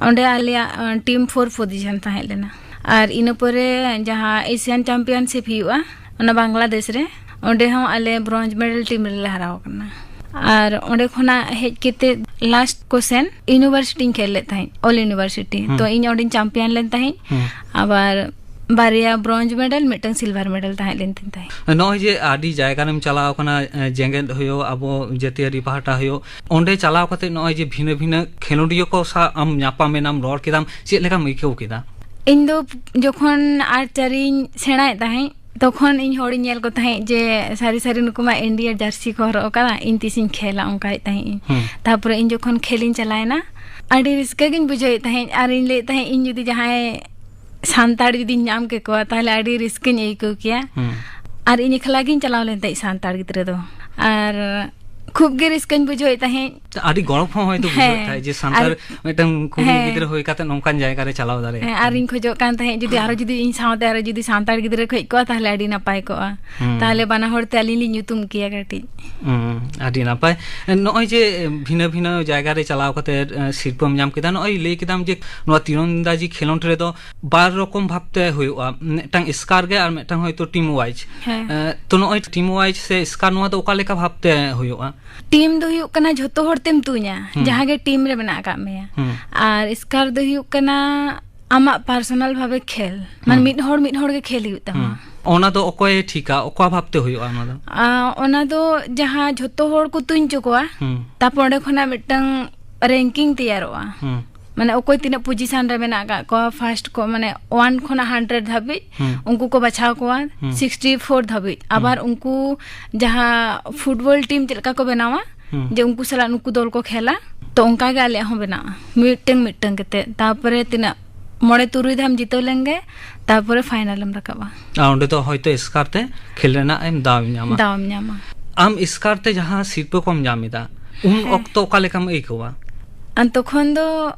ᱚᱸᱰᱮ ᱟᱞᱮᱭᱟᱜ ᱴᱤᱢ ᱯᱷᱳᱨ ᱯᱚᱡᱤᱥᱚᱱ ᱛᱟᱦᱮᱸ ᱞᱮᱱᱟ᱾ ᱟᱨ ᱤᱱᱟᱹ ᱯᱚᱨᱮ ᱡᱟᱦᱟᱸ ᱮᱥᱤᱭᱟᱱ ᱪᱟᱢᱯᱤᱭᱟᱱᱥᱤᱯ ᱦᱩᱭᱩᱜᱼᱟ, ᱚᱱᱟ ᱵᱟᱝᱞᱟᱫᱮᱥ ᱨᱮ, ᱚᱸᱰᱮ ᱦᱚᱸ ᱟᱞᱮ ᱵᱨᱚᱱᱡᱽ ᱢᱮᱰᱮᱞ ᱴᱤᱢ ᱨᱮᱞᱮ ᱦᱟᱨᱟᱣ ᱟᱠᱟᱱᱟ᱾ ᱟᱨ ᱚᱸᱰᱮ ᱠᱷᱚᱱᱟᱜ ᱦᱮᱡ ᱠᱟᱛᱮ ᱞᱟᱥᱴ ᱠᱚ ᱥᱮᱱ ᱤᱭᱩᱱᱤᱵᱷᱟᱨᱥᱤᱴᱤᱧ ᱠᱷᱮᱞ ᱞᱮᱫ ᱛᱟᱦᱮᱸᱫ, ᱚᱞ ᱤᱭᱩᱱᱤᱵᱷᱟᱨᱥᱤᱴᱤ᱾ ᱦᱩᱸ᱾ ᱛᱚ ᱤᱧ ᱚᱸᱰᱮᱧ ᱪᱟᱢᱯᱤᱭᱟᱱ ᱞᱮᱱ ᱛᱟᱦᱮᱸᱫ᱾ ᱦᱩᱸ᱾ ᱟᱵᱟᱨ ᱵᱟᱨᱭᱟ ᱵᱨᱚᱱᱡᱽ ᱢᱮᱰᱮᱞ, ᱢᱤᱫᱴᱟᱝ ᱥᱤᱞᱵᱷᱟᱨ ᱢᱮᱰᱮᱞ ᱛᱟᱦᱮᱸ ᱞᱮᱱ ᱛᱤᱧ ᱛᱟᱦᱮᱸᱫ᱾ ᱱᱚᱜᱼᱚᱭ ᱡᱮ ᱟᱹᱰᱤ ᱡᱟᱭᱜᱟ ᱨᱮᱢ ᱪᱟᱞᱟᱣ ᱟᱠᱟᱱᱟ, ᱮ, ᱡᱮᱜᱮᱛ ᱦᱩᱭᱩᱜ, ᱟᱵᱚ ᱡᱟᱹᱛᱤᱭᱟᱹᱨᱤ ᱯᱟᱦᱴᱟ ᱦᱩᱭᱩᱜ, ᱚᱸᱰᱮ ᱪᱟᱞᱟᱣ ᱠᱟᱛᱮ ᱱᱚᱜᱼᱚᱭ ᱡᱮ ᱵᱷᱤᱱᱟᱹ ᱵᱷᱤᱱᱟᱹ ᱠᱷᱮᱞᱳᱰᱤᱭᱟᱹ ᱠᱚ ᱥᱟᱶ ᱟᱢ ᱧᱟᱯᱟᱢ ᱮᱱᱟᱢ, ᱨᱚᱲ ᱠᱮᱫᱟᱢ, ᱪᱮᱫ ᱞᱮᱠᱟᱢ ᱟᱹᱭᱠᱟᱹᱣ ᱠᱮᱫᱟ? ᱤᱧ ᱫᱚ ᱡᱚᱠᱷᱚᱱ ᱟᱨᱪᱟᱨᱤᱧ ᱥᱮᱬᱟᱭᱮᱫ ᱛᱟᱦᱮᱸᱫ, ᱛᱚᱠᱷᱚᱱ ᱤᱧ ᱦᱚᱲᱤᱧ ᱧᱮᱞ ᱠᱚ ᱛᱟᱦᱮᱸᱫ ᱡᱮ ᱥᱟᱹᱨᱤ ᱥᱟᱹᱨᱤ ᱱᱩᱠᱩ ᱢᱟ ᱤᱱᱰᱤᱭᱟ ᱡᱟᱹᱨᱥᱤ ᱠᱚ ᱦᱚᱨᱚᱜ ᱟᱠᱟᱫᱟ, ᱤᱧ ᱛᱤᱥᱤᱧ ᱠᱷᱮᱞᱟ, ᱚᱱᱠᱟᱭᱮᱫ ᱛᱟᱦᱮᱸᱫ ᱤᱧ᱾ ᱦᱩᱸ᱾ ᱛᱟᱨᱯᱚᱨᱮ ᱤᱧ ᱡᱚᱠᱷᱚᱱ ᱠᱷᱮᱞᱤᱧ ᱪᱟᱞᱟᱣᱮᱱᱟ, ᱟᱹᱰᱤ ᱨᱟᱹᱥᱠᱟᱹ ᱜᱤᱧ ᱵᱩᱡᱷᱟᱹᱣᱮᱫ ᱛᱟᱦᱮᱸᱫ᱾ ᱟᱨ ᱤᱧ ᱞᱟᱹᱭᱮᱫ ᱛᱟᱦᱮᱸᱫ, ᱤᱧ ᱡᱩᱫᱤ ᱡᱟᱦᱟᱸᱭ ᱥᱟᱱᱛᱟᱲ ᱡᱩᱫᱤᱧ ᱧᱟᱢ ᱠᱮᱠᱚᱣᱟ, ᱛᱟᱦᱞᱮ ᱟᱹᱰᱤ ᱨᱟᱹᱥᱠᱟᱹᱧ ᱟᱹᱭᱠᱟᱹᱣ ᱠᱮᱭᱟ᱾ ᱦᱩᱸ᱾ ᱟᱨ ᱤᱧ ᱮᱠᱞᱟ ᱜᱤᱧ ᱪᱟᱞᱟᱣ ᱞᱮᱱ ᱛᱟᱦᱮᱸᱫ ᱥᱟᱱᱛᱟᱲ ᱜᱤᱫᱽᱨᱟᱹ ᱫᱚ᱾ ᱟᱨ ᱠᱷᱩᱵ ᱜᱮ ᱨᱟᱹᱥᱠᱟᱹᱧ ᱵᱩᱡᱷᱟᱹᱣᱮᱫ ᱛᱟᱦᱮᱸᱫ᱾ ᱟᱹᱰᱤ ᱜᱚᱨᱚᱵᱽ ᱦᱚᱸ ᱦᱚᱭᱛᱳ ᱵᱩᱡᱷᱟᱹᱣᱮᱫ ᱦᱮᱸ᱾ ᱛᱟᱦᱮᱸᱫ ᱡᱮ ᱥᱟᱱᱛᱟᱲ ᱟᱨ ᱢᱤᱫᱴᱟᱝ ᱠᱩᱲᱤ ᱦᱮᱸ᱾ ᱜᱤᱫᱽᱨᱟᱹ ᱦᱩᱭ ᱠᱟᱛᱮ ᱱᱚᱝᱠᱟᱱ ᱡᱟᱭᱜᱟ ᱨᱮ ᱪᱟᱞᱟᱣ ᱫᱟᱲᱮᱭᱟᱜᱼᱟ᱾ ᱦᱮᱸ, ᱟᱨ ᱤᱧ ᱠᱷᱚᱡᱚᱜ ᱠᱟᱱ ᱛᱟᱦᱮᱸᱫ ᱡᱩᱫᱤ ᱟᱨᱚ ᱡᱩᱫᱤ ᱤᱧ ᱥᱟᱶᱛᱮ ᱟᱨᱚ ᱡᱩᱫᱤ ᱥᱟᱱᱛᱟᱲ ᱜᱤᱫᱽᱨᱟᱹ ᱠᱚ ᱦᱮᱡ ᱠᱚᱜᱼᱟ, ᱛᱟᱦᱞᱮ ᱟᱹᱰᱤ ᱱᱟᱯᱟᱭ ᱠᱚᱜᱼᱟ᱾ ᱦᱩᱸ᱾ ᱛᱟᱦᱞᱮ ᱵᱟᱱᱟ ᱦᱚᱲ ᱛᱮ ᱟᱹᱞᱤᱧ ᱞᱤᱧ ᱧᱩᱛᱩᱢ ᱠᱮᱭᱟ ᱠᱟᱹᱴᱤᱡ᱾ ᱦᱩᱸ, ᱟᱹᱰᱤ ᱱᱟᱯᱟᱭ᱾ ᱱᱚᱜᱼᱚᱭ ᱡᱮ ᱵᱷᱤᱱᱟᱹ ᱵᱷᱤᱱᱟᱹ ᱡᱟᱭᱜᱟ ᱨᱮ ᱪᱟᱞᱟᱣ ᱠᱟᱛᱮ, ᱮ, ᱥᱤᱨᱯᱟᱹᱢ ᱧᱟᱢ ᱠᱮᱫᱟ, ᱱᱚᱜᱼᱚᱭ ᱞᱟᱹᱭ ᱠᱮᱫᱟᱢ ᱡᱮ ᱱᱚᱣᱟ ᱛᱤᱨᱚᱱᱫᱟᱡᱤ ᱠᱷᱮᱞᱳᱸᱰ ᱨᱮᱫᱚ ᱵᱟᱨ ᱨᱚᱠᱚᱢ ᱵᱷᱟᱵᱛᱮ ᱦᱩᱭᱩᱜᱼᱟ, ᱢᱤᱫᱴᱟᱝ ᱮᱥᱠᱟᱨ ᱜᱮ ᱟᱨ ᱢᱤᱫᱴᱟᱝ ᱦᱚᱭᱛᱳ ᱴᱤᱢ ᱣᱟᱭᱤᱡ᱾ ᱦᱮᱸ᱾ ᱮ, ᱛᱚ ᱱᱚᱜᱼᱚᱭ ᱴᱤᱢ ᱣᱟᱭᱤᱡ ᱥᱮ ᱮᱥᱠᱟᱨ, ᱱᱚᱣᱟ ᱫᱚ ᱚᱠᱟ ᱞᱮᱠᱟ ᱵᱷᱟᱵᱛᱮ ᱦᱩᱭᱩᱜᱼᱟ? ᱴᱤᱢ ᱫᱚ ᱦᱩᱭᱩᱜ ᱠᱟᱱᱟ ᱡᱷᱚᱛᱚ ᱦᱚᱲ ᱛᱮᱢ ᱛᱩᱧᱟ, ᱦᱩᱸ᱾ ᱡᱟᱦᱟᱸ ᱜᱮ ᱴᱤᱢ ᱨᱮ ᱢᱮᱱᱟᱜ ᱟᱠᱟᱫ ᱢᱮᱭᱟ᱾ ᱦᱩᱸ᱾ ᱟᱨ ᱮᱥᱠᱟᱨ ᱫᱚ ᱦᱩᱭᱩᱜ ᱠᱟᱱᱟ ᱟᱢᱟᱜ ᱯᱟᱨᱥᱚᱱᱟᱞ ᱵᱷᱟᱵᱮ ᱠᱷᱮᱞ, ᱢᱟᱱᱮ ᱦᱩᱸ᱾ ᱢᱤᱫ ᱦᱚᱲ ᱢᱤᱫ ᱦᱚᱲ ᱜᱮ ᱠᱷᱮᱞ ᱦᱩᱭᱩᱜ ᱛᱟᱢᱟ᱾ ᱦᱩᱸ᱾ ᱚᱱᱟ ᱫᱚ ᱚᱠᱚᱭᱮ ᱴᱷᱤᱠᱟ, ᱚᱠᱟ ᱵᱷᱟᱵᱛᱮ ᱦᱩᱭᱩᱜᱼᱟ ᱚᱱᱟ ᱫᱚ? ᱟ, ᱚᱱᱟ ᱫᱚ ᱡᱟᱦᱟᱸ ᱡᱷᱚᱛᱚ ᱦᱚᱲ ᱠᱚ ᱛᱩᱧ ᱦᱚᱪᱚ ᱠᱚᱣᱟ, ᱦᱩᱸ᱾ ᱛᱟᱯᱚᱨ ᱚᱸᱰᱮ ᱠᱷᱚᱱᱟᱜ ᱢᱤᱫᱴᱟᱝ ᱨᱮᱝᱠᱤᱝ ᱛᱮᱭᱟᱨᱚᱜᱼᱟ᱾ ᱦᱩᱸ᱾ ᱢᱟᱱᱮ ᱚᱠᱚᱭ ᱛᱤᱱᱟᱹᱜ ᱯᱚᱡᱤᱥᱚᱱ ᱨᱮ ᱢᱮᱱᱟᱜ ᱟᱠᱟᱫ ᱠᱚᱣᱟ, ᱯᱷᱟᱨᱥᱴ ᱠᱚ, ᱢᱟᱱᱮ ᱚᱣᱟᱱ ᱠᱷᱚᱱᱟᱜ ᱦᱟᱱᱰᱨᱮᱰ ᱫᱷᱟᱹᱵᱤᱡ, ᱦᱩᱸ᱾ ᱩᱱᱠᱩ ᱠᱚ ᱵᱟᱪᱷᱟᱣ ᱠᱚᱣᱟ, ᱦᱩᱸ᱾ ᱥᱤᱠᱥᱴᱤ ᱯᱷᱳᱨ ᱫᱷᱟᱹᱵᱤᱡ᱾ ᱦᱩᱸ᱾ ᱟᱵᱟᱨ ᱩᱱᱠᱩ ᱡᱟᱦᱟᱸ ᱯᱷᱩᱴᱵᱚᱞ ᱴᱤᱢ ᱪᱮᱫ ᱞᱮᱠᱟ ᱠᱚ ᱵᱮᱱᱟᱣᱟ, ᱦᱩᱸ᱾ ᱡᱮ ᱩᱱᱠᱩ ᱥᱟᱞᱟᱜ ᱱᱩᱠᱩ ᱫᱚᱞ ᱠᱚ ᱠᱷᱮᱞᱟ, ᱛᱚ ᱚᱱᱠᱟ ᱜᱮ ᱟᱞᱮᱭᱟᱜ ᱦᱚᱸ ᱵᱮᱱᱟᱜᱼᱟ, ᱢᱤᱫᱴᱟᱝ ᱢᱤᱫᱴᱟᱝ ᱠᱟᱛᱮ᱾ ᱛᱟᱯᱚᱨᱮ ᱛᱤᱱᱟᱹᱜ ᱢᱚᱬᱮ ᱛᱩᱨᱩᱭ ᱫᱷᱟᱣ ᱮᱢ ᱡᱤᱛᱟᱹᱣ ᱞᱮᱱᱜᱮ, ᱛᱟᱨᱯᱚᱨᱮ ᱯᱷᱟᱭᱱᱟᱞ ᱮᱢ ᱨᱟᱠᱟᱵᱼᱟ᱾ ᱟᱨ ᱚᱸᱰᱮ ᱫᱚ ᱦᱚᱭᱛᱳ ᱮᱥᱠᱟᱨ ᱛᱮ ᱠᱷᱮᱞ ᱨᱮᱱᱟᱜ ᱮᱢ ᱫᱟᱣ ᱮᱢ ᱧᱟᱢᱟ᱾ ᱫᱟᱣ ᱮᱢ ᱧᱟᱢᱟ᱾ ᱟᱢ ᱮᱥᱠᱟᱨ ᱛᱮ ᱡᱟᱦᱟᱸ ᱥᱤᱨᱯᱟᱹ ᱠᱚᱢ ᱧᱟᱢ ᱮᱫᱟ, ᱩᱱ ᱦᱮᱸ᱾ ᱚᱠᱛᱚ ᱚᱠᱟ ᱞᱮᱠᱟᱢ ᱟᱹᱭᱠᱟᱹᱣᱟ? ᱟᱨ ᱛᱚᱠᱷᱚᱱ ᱫᱚ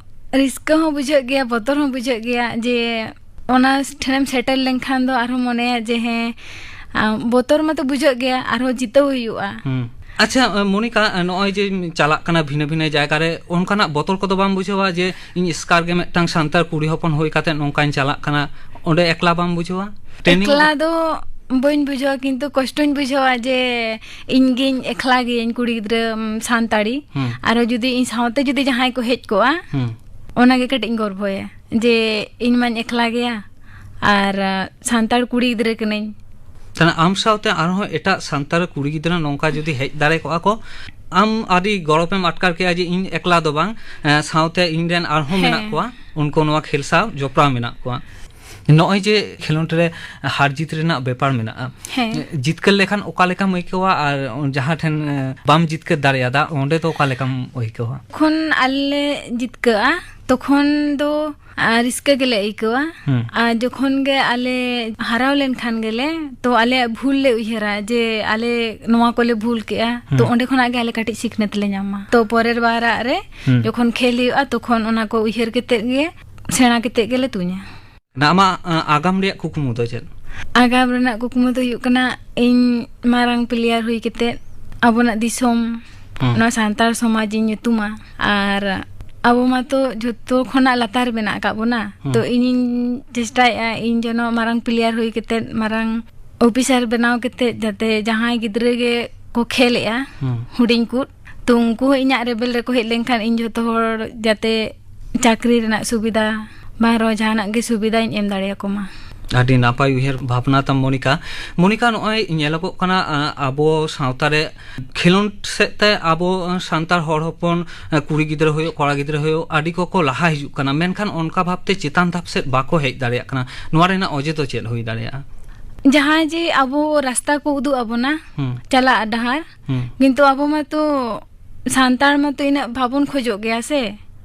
ᱨᱟᱹᱥᱠᱟᱹ ᱦᱚᱸ ᱵᱩᱡᱷᱟᱹᱜ ᱜᱮᱭᱟ, ᱵᱚᱛᱚᱨ ᱦᱚᱸ ᱵᱩᱡᱷᱟᱹᱜ ᱜᱮᱭᱟ, ᱡᱮ ᱚᱱᱟ ᱴᱷᱮᱱᱮᱢ ᱥᱮᱴᱮᱨ ᱞᱮᱱᱠᱷᱟᱱ ᱫᱚ ᱟᱨᱦᱚᱸ ᱢᱚᱱᱮᱭᱟ ᱡᱮ ᱦᱮᱸ, ᱟᱢ, ᱵᱚᱛᱚᱨ ᱢᱟᱛᱚ ᱵᱩᱡᱷᱟᱹᱜ ᱜᱮᱭᱟ, ᱟᱨᱦᱚᱸ ᱡᱤᱛᱟᱹᱣ ᱦᱩᱭᱩᱜᱼᱟ᱾ ᱦᱩᱸ᱾ ᱟᱪᱪᱷᱟ, ᱢᱚᱱᱤᱠᱟ, ᱱᱚᱜᱼᱚᱭ ᱡᱮ ᱪᱟᱞᱟᱜ ᱠᱟᱱᱟ ᱵᱷᱤᱱᱟᱹ ᱵᱷᱤᱱᱟᱹ ᱡᱟᱭᱜᱟ ᱨᱮ, ᱚᱱᱠᱟᱱᱟᱜ ᱵᱚᱛᱚᱨ ᱠᱚᱫᱚ ᱵᱟᱢ ᱵᱩᱡᱷᱟᱹᱣᱟ ᱡᱮ ᱤᱧ ᱮᱥᱠᱟᱨ ᱜᱮ ᱢᱤᱫᱴᱟᱝ ᱥᱟᱱᱛᱟᱲ ᱠᱩᱲᱤ ᱦᱚᱯᱚᱱ ᱦᱩᱭ ᱠᱟᱛᱮ ᱱᱚᱝᱠᱟᱧ ᱪᱟᱞᱟᱜ ᱠᱟᱱᱟ, ᱚᱸᱰᱮ ᱮᱠᱞᱟ ᱵᱟᱢ ᱵᱩᱡᱷᱟᱹᱣᱟ? Training ᱮᱠᱞᱟ ᱫᱚ ᱵᱟᱹᱧ ᱵᱩᱡᱷᱟᱹᱣᱟ, ᱠᱤᱱᱛᱩ ᱠᱚᱥᱴᱚᱧ ᱵᱩᱡᱷᱟᱹᱣᱟ ᱡᱮ ᱤᱧ ᱜᱤᱧ ᱮᱠᱞᱟ ᱜᱤᱭᱟᱹᱧ ᱠᱩᱲᱤ ᱜᱤᱫᱽᱨᱟᱹ, ᱩᱢ, ᱥᱟᱱᱛᱟᱲᱤ᱾ ᱦᱩᱸ᱾ ᱟᱨᱦᱚᱸ ᱡᱩᱫᱤ ᱤᱧ ᱥᱟᱶᱛᱮ ᱡᱩᱫᱤ ᱡᱟᱦᱟᱸᱭ ᱠᱚ ᱦᱮᱡ ᱠᱚᱜᱼᱟ, ᱦᱩᱸ᱾ ᱚᱱᱟᱜᱮ ᱠᱟᱹᱴᱤᱡ ᱤᱧ ᱜᱚᱨᱵᱚᱭᱟ ᱡᱮ ᱤᱧ ᱢᱟᱧ ᱮᱠᱞᱟ ᱜᱮᱭᱟ ᱟᱨ, ᱟ, ᱥᱟᱱᱛᱟᱲ ᱠᱩᱲᱤ ᱜᱤᱫᱽᱨᱟᱹ ᱠᱟᱹᱱᱟᱹᱧ᱾ ᱛᱟᱦᱞᱮ ᱟᱢ ᱥᱟᱶᱛᱮ ᱟᱨᱦᱚᱸ ᱮᱴᱟᱜ ᱥᱟᱱᱛᱟᱲ ᱠᱩᱲᱤ ᱜᱤᱫᱽᱨᱟᱹ ᱱᱚᱝᱠᱟ ᱡᱩᱫᱤ ᱦᱮᱡ ᱫᱟᱲᱮ ᱠᱚᱜᱼᱟ ᱠᱚ, ᱟᱢ ᱟᱹᱰᱤ ᱜᱚᱨᱚᱵᱮᱢ ᱟᱴᱠᱟᱨ ᱠᱮᱭᱟ ᱡᱮ ᱤᱧ ᱮᱠᱞᱟ ᱫᱚ ᱵᱟᱝ, ᱮ, ᱥᱟᱶᱛᱮ ᱤᱧ ᱨᱮᱱ ᱟᱨᱦᱚᱸ ᱦᱮᱸ᱾ ᱢᱮᱱᱟᱜ ᱠᱚᱣᱟ, ᱩᱱᱠᱩ ᱱᱚᱣᱟ ᱠᱷᱮᱞ ᱥᱟᱶ ᱡᱚᱯᱲᱟᱣ ᱢᱮᱱᱟᱜ ᱠᱚᱣᱟ᱾ ᱱᱚᱜᱼᱚᱭ ᱡᱮ ᱠᱷᱮᱞᱳᱸᱰ ᱨᱮ ᱦᱟᱨ ᱡᱤᱛ ᱨᱮᱱᱟᱜ ᱵᱮᱯᱟᱨ ᱢᱮᱱᱟᱜᱼᱟ, ᱦᱮᱸ᱾ ᱡᱤᱛᱠᱟᱹᱨ ᱞᱮᱠᱷᱟᱱ ᱚᱠᱟ ᱞᱮᱠᱟᱢ ᱟᱹᱭᱠᱟᱹᱣᱟ ᱟᱨ ᱡᱟᱦᱟᱸ ᱴᱷᱮᱱ, ᱮ, ᱵᱟᱢ ᱡᱤᱛᱠᱟᱹᱨ ᱫᱟᱲᱮᱭᱟᱫᱟ, ᱚᱸᱰᱮ ᱫᱚ ᱚᱠᱟ ᱞᱮᱠᱟᱢ ᱟᱹᱭᱠᱟᱹᱣᱟ? ᱡᱚᱠᱷᱚᱱ ᱟᱞᱮ ᱞᱮ ᱡᱤᱛᱠᱟᱹᱜᱼᱟ, ᱛᱚᱠᱷᱚᱱ ᱫᱚ, ᱟ, ᱨᱟᱹᱥᱠᱟᱹ ᱜᱮᱞᱮ ᱟᱹᱭᱠᱟᱹᱣᱟ᱾ ᱦᱩᱸ᱾ ᱟᱨ ᱡᱚᱠᱷᱚᱱ ᱜᱮ ᱟᱞᱮ ᱦᱟᱨᱟᱣ ᱞᱮᱱᱠᱷᱟᱱ ᱜᱮᱞᱮ, ᱛᱚ ᱟᱞᱮᱭᱟᱜ ᱵᱷᱩᱞ ᱞᱮ ᱩᱭᱦᱟᱹᱨᱟ ᱡᱮ ᱟᱞᱮ ᱱᱚᱣᱟ ᱠᱚᱞᱮ ᱵᱷᱩᱞ ᱠᱮᱜᱼᱟ, ᱛᱚ ᱦᱩᱸ᱾ ᱚᱸᱰᱮ ᱠᱷᱚᱱᱟᱜ ᱜᱮ ᱟᱞᱮ ᱠᱟᱹᱴᱤᱡ ᱥᱤᱠᱷᱱᱟᱹᱛ ᱞᱮ ᱧᱟᱢᱟ᱾ ᱛᱚ ᱯᱚᱨᱮᱨ ᱵᱟᱨᱟᱜ ᱨᱮ ᱦᱩᱸ᱾ ᱡᱚᱠᱷᱚᱱ ᱠᱷᱮᱞ ᱦᱩᱭᱩᱜᱼᱟ, ᱛᱚᱠᱷᱚᱱ ᱚᱱᱟ ᱠᱚ ᱩᱭᱦᱟᱹᱨ ᱠᱟᱛᱮᱫ ᱜᱮ, ᱥᱮᱬᱟ ᱠᱟᱛᱮᱫ ᱜᱮᱞᱮ ᱛᱩᱧᱟ᱾ ᱟᱢᱟᱜ, ᱟ, ᱟᱜᱟᱢ ᱨᱮᱭᱟᱜ ᱠᱩᱠᱢᱩ ᱫᱚ ᱪᱮᱫ? ᱟᱜᱟᱢ ᱨᱮᱱᱟᱜ ᱠᱩᱠᱢᱩ ᱫᱚ ᱦᱩᱭᱩᱜ ᱠᱟᱱᱟ, ᱤᱧ ᱢᱟᱨᱟᱝ player ᱦᱩᱭ ᱠᱟᱛᱮᱫ ᱟᱵᱚᱱᱟᱜ ᱫᱤᱥᱚᱢ, ᱦᱩᱸ᱾ ᱱᱚᱣᱟ ᱥᱟᱱᱛᱟᱲ ᱥᱚᱢᱟᱡᱽ ᱤᱧ ᱧᱩᱛᱩᱢᱟ᱾ ᱟᱨ ᱟᱵᱚ ᱢᱟᱛᱚ ᱡᱷᱚᱛᱚ ᱠᱷᱚᱱᱟᱜ ᱞᱟᱛᱟᱨ ᱢᱮᱱᱟᱜ ᱟᱠᱟᱫ ᱵᱚᱱᱟ᱾ ᱦᱩᱸ᱾ ᱛᱚ ᱤᱧᱤᱧ ᱪᱮᱥᱴᱟᱭᱮᱫᱼᱟ, ᱤᱧ ᱡᱮᱱᱚ ᱢᱟᱨᱟᱝ player ᱦᱩᱭ ᱠᱟᱛᱮᱫ, ᱢᱟᱨᱟᱝ officer ᱵᱮᱱᱟᱣ ᱠᱟᱛᱮᱫ, ᱡᱟᱛᱮ ᱡᱟᱦᱟᱸᱭ ᱜᱤᱫᱽᱨᱟᱹ ᱜᱮ ᱠᱚ ᱠᱷᱮᱞᱮᱜᱼᱟ, ᱦᱩᱸ᱾ ᱦᱩᱰᱤᱧ ᱠᱚ, ᱛᱚ ᱩᱱᱠᱩ ᱦᱚᱸ ᱤᱧᱟᱹᱜ level ᱨᱮᱠᱚ ᱦᱮᱡ ᱞᱮᱱᱠᱷᱟᱱ ᱤᱧ ᱡᱷᱚᱛᱚ ᱦᱚᱲ ᱡᱟᱛᱮ ᱪᱟᱹᱠᱨᱤ ᱨᱮᱱᱟᱜ ᱥᱩᱵᱤᱫᱷᱟ, ᱵᱟᱝ ᱨᱮᱦᱚᱸ ᱡᱟᱦᱟᱱᱟᱜ ᱜᱮ ᱥᱩᱵᱤᱫᱷᱟᱧ ᱮᱢ ᱫᱟᱲᱮᱭᱟᱠᱚ ᱢᱟ᱾ ᱟᱹᱰᱤ ᱱᱟᱯᱟᱭ ᱩᱭᱦᱟᱹᱨ ᱵᱷᱟᱵᱽᱱᱟ ᱛᱟᱢ, ᱢᱚᱱᱤᱠᱟ᱾ ᱢᱚᱱᱤᱠᱟ, ᱱᱚᱜᱼᱚᱭ ᱧᱮᱞᱚᱜᱚᱜ ᱠᱟᱱᱟ, ᱟ, ᱟᱵᱚ ᱥᱟᱶᱛᱟ ᱨᱮ ᱠᱷᱮᱞᱳᱸᱰ ᱥᱮᱫ ᱛᱮ ᱟᱵᱚ, ᱟ, ᱥᱟᱱᱛᱟᱲ ᱦᱚᱲ ᱦᱚᱯᱚᱱ, ᱟ, ᱠᱩᱲᱤ ᱜᱤᱫᱽᱨᱟᱹ ᱦᱩᱭᱩᱜ, ᱠᱚᱲᱟ ᱜᱤᱫᱽᱨᱟᱹ ᱦᱩᱭᱩᱜ, ᱟᱹᱰᱤ ᱠᱚᱠᱚ ᱞᱟᱦᱟ ᱦᱤᱡᱩᱜ ᱠᱟᱱᱟ, ᱢᱮᱱᱠᱷᱟᱱ ᱚᱱᱠᱟ ᱵᱷᱟᱵᱽᱛᱮ ᱪᱮᱛᱟᱱ ᱫᱷᱟᱯ ᱥᱮᱫ ᱵᱟᱠᱚ ᱦᱮᱡ ᱫᱟᱲᱮᱭᱟᱜ ᱠᱟᱱᱟ᱾ ᱱᱚᱣᱟ ᱨᱮᱱᱟᱜ ᱚᱡᱮ ᱫᱚ ᱪᱮᱫ ᱦᱩᱭ ᱫᱟᱲᱮᱭᱟᱜᱼᱟ? ᱡᱟᱦᱟᱸᱭ ᱡᱮ ᱟᱵᱚ ᱨᱟᱥᱛᱟ ᱠᱚ ᱩᱫᱩᱜ ᱟᱵᱚᱱᱟ, ᱦᱩᱸ᱾ ᱪᱟᱞᱟᱜ ᱰᱟᱦᱟᱨ, ᱦᱩᱸ᱾ ᱠᱤᱱᱛᱩ ᱟᱵᱚ ᱢᱟᱛᱚ ᱥᱟᱱᱛᱟᱲ ᱢᱟᱛᱚ ᱤᱱᱟᱹᱜ ᱵᱟᱵᱚᱱ ᱠᱷᱚᱡᱚᱜ ᱜᱮᱭᱟ ᱥᱮ,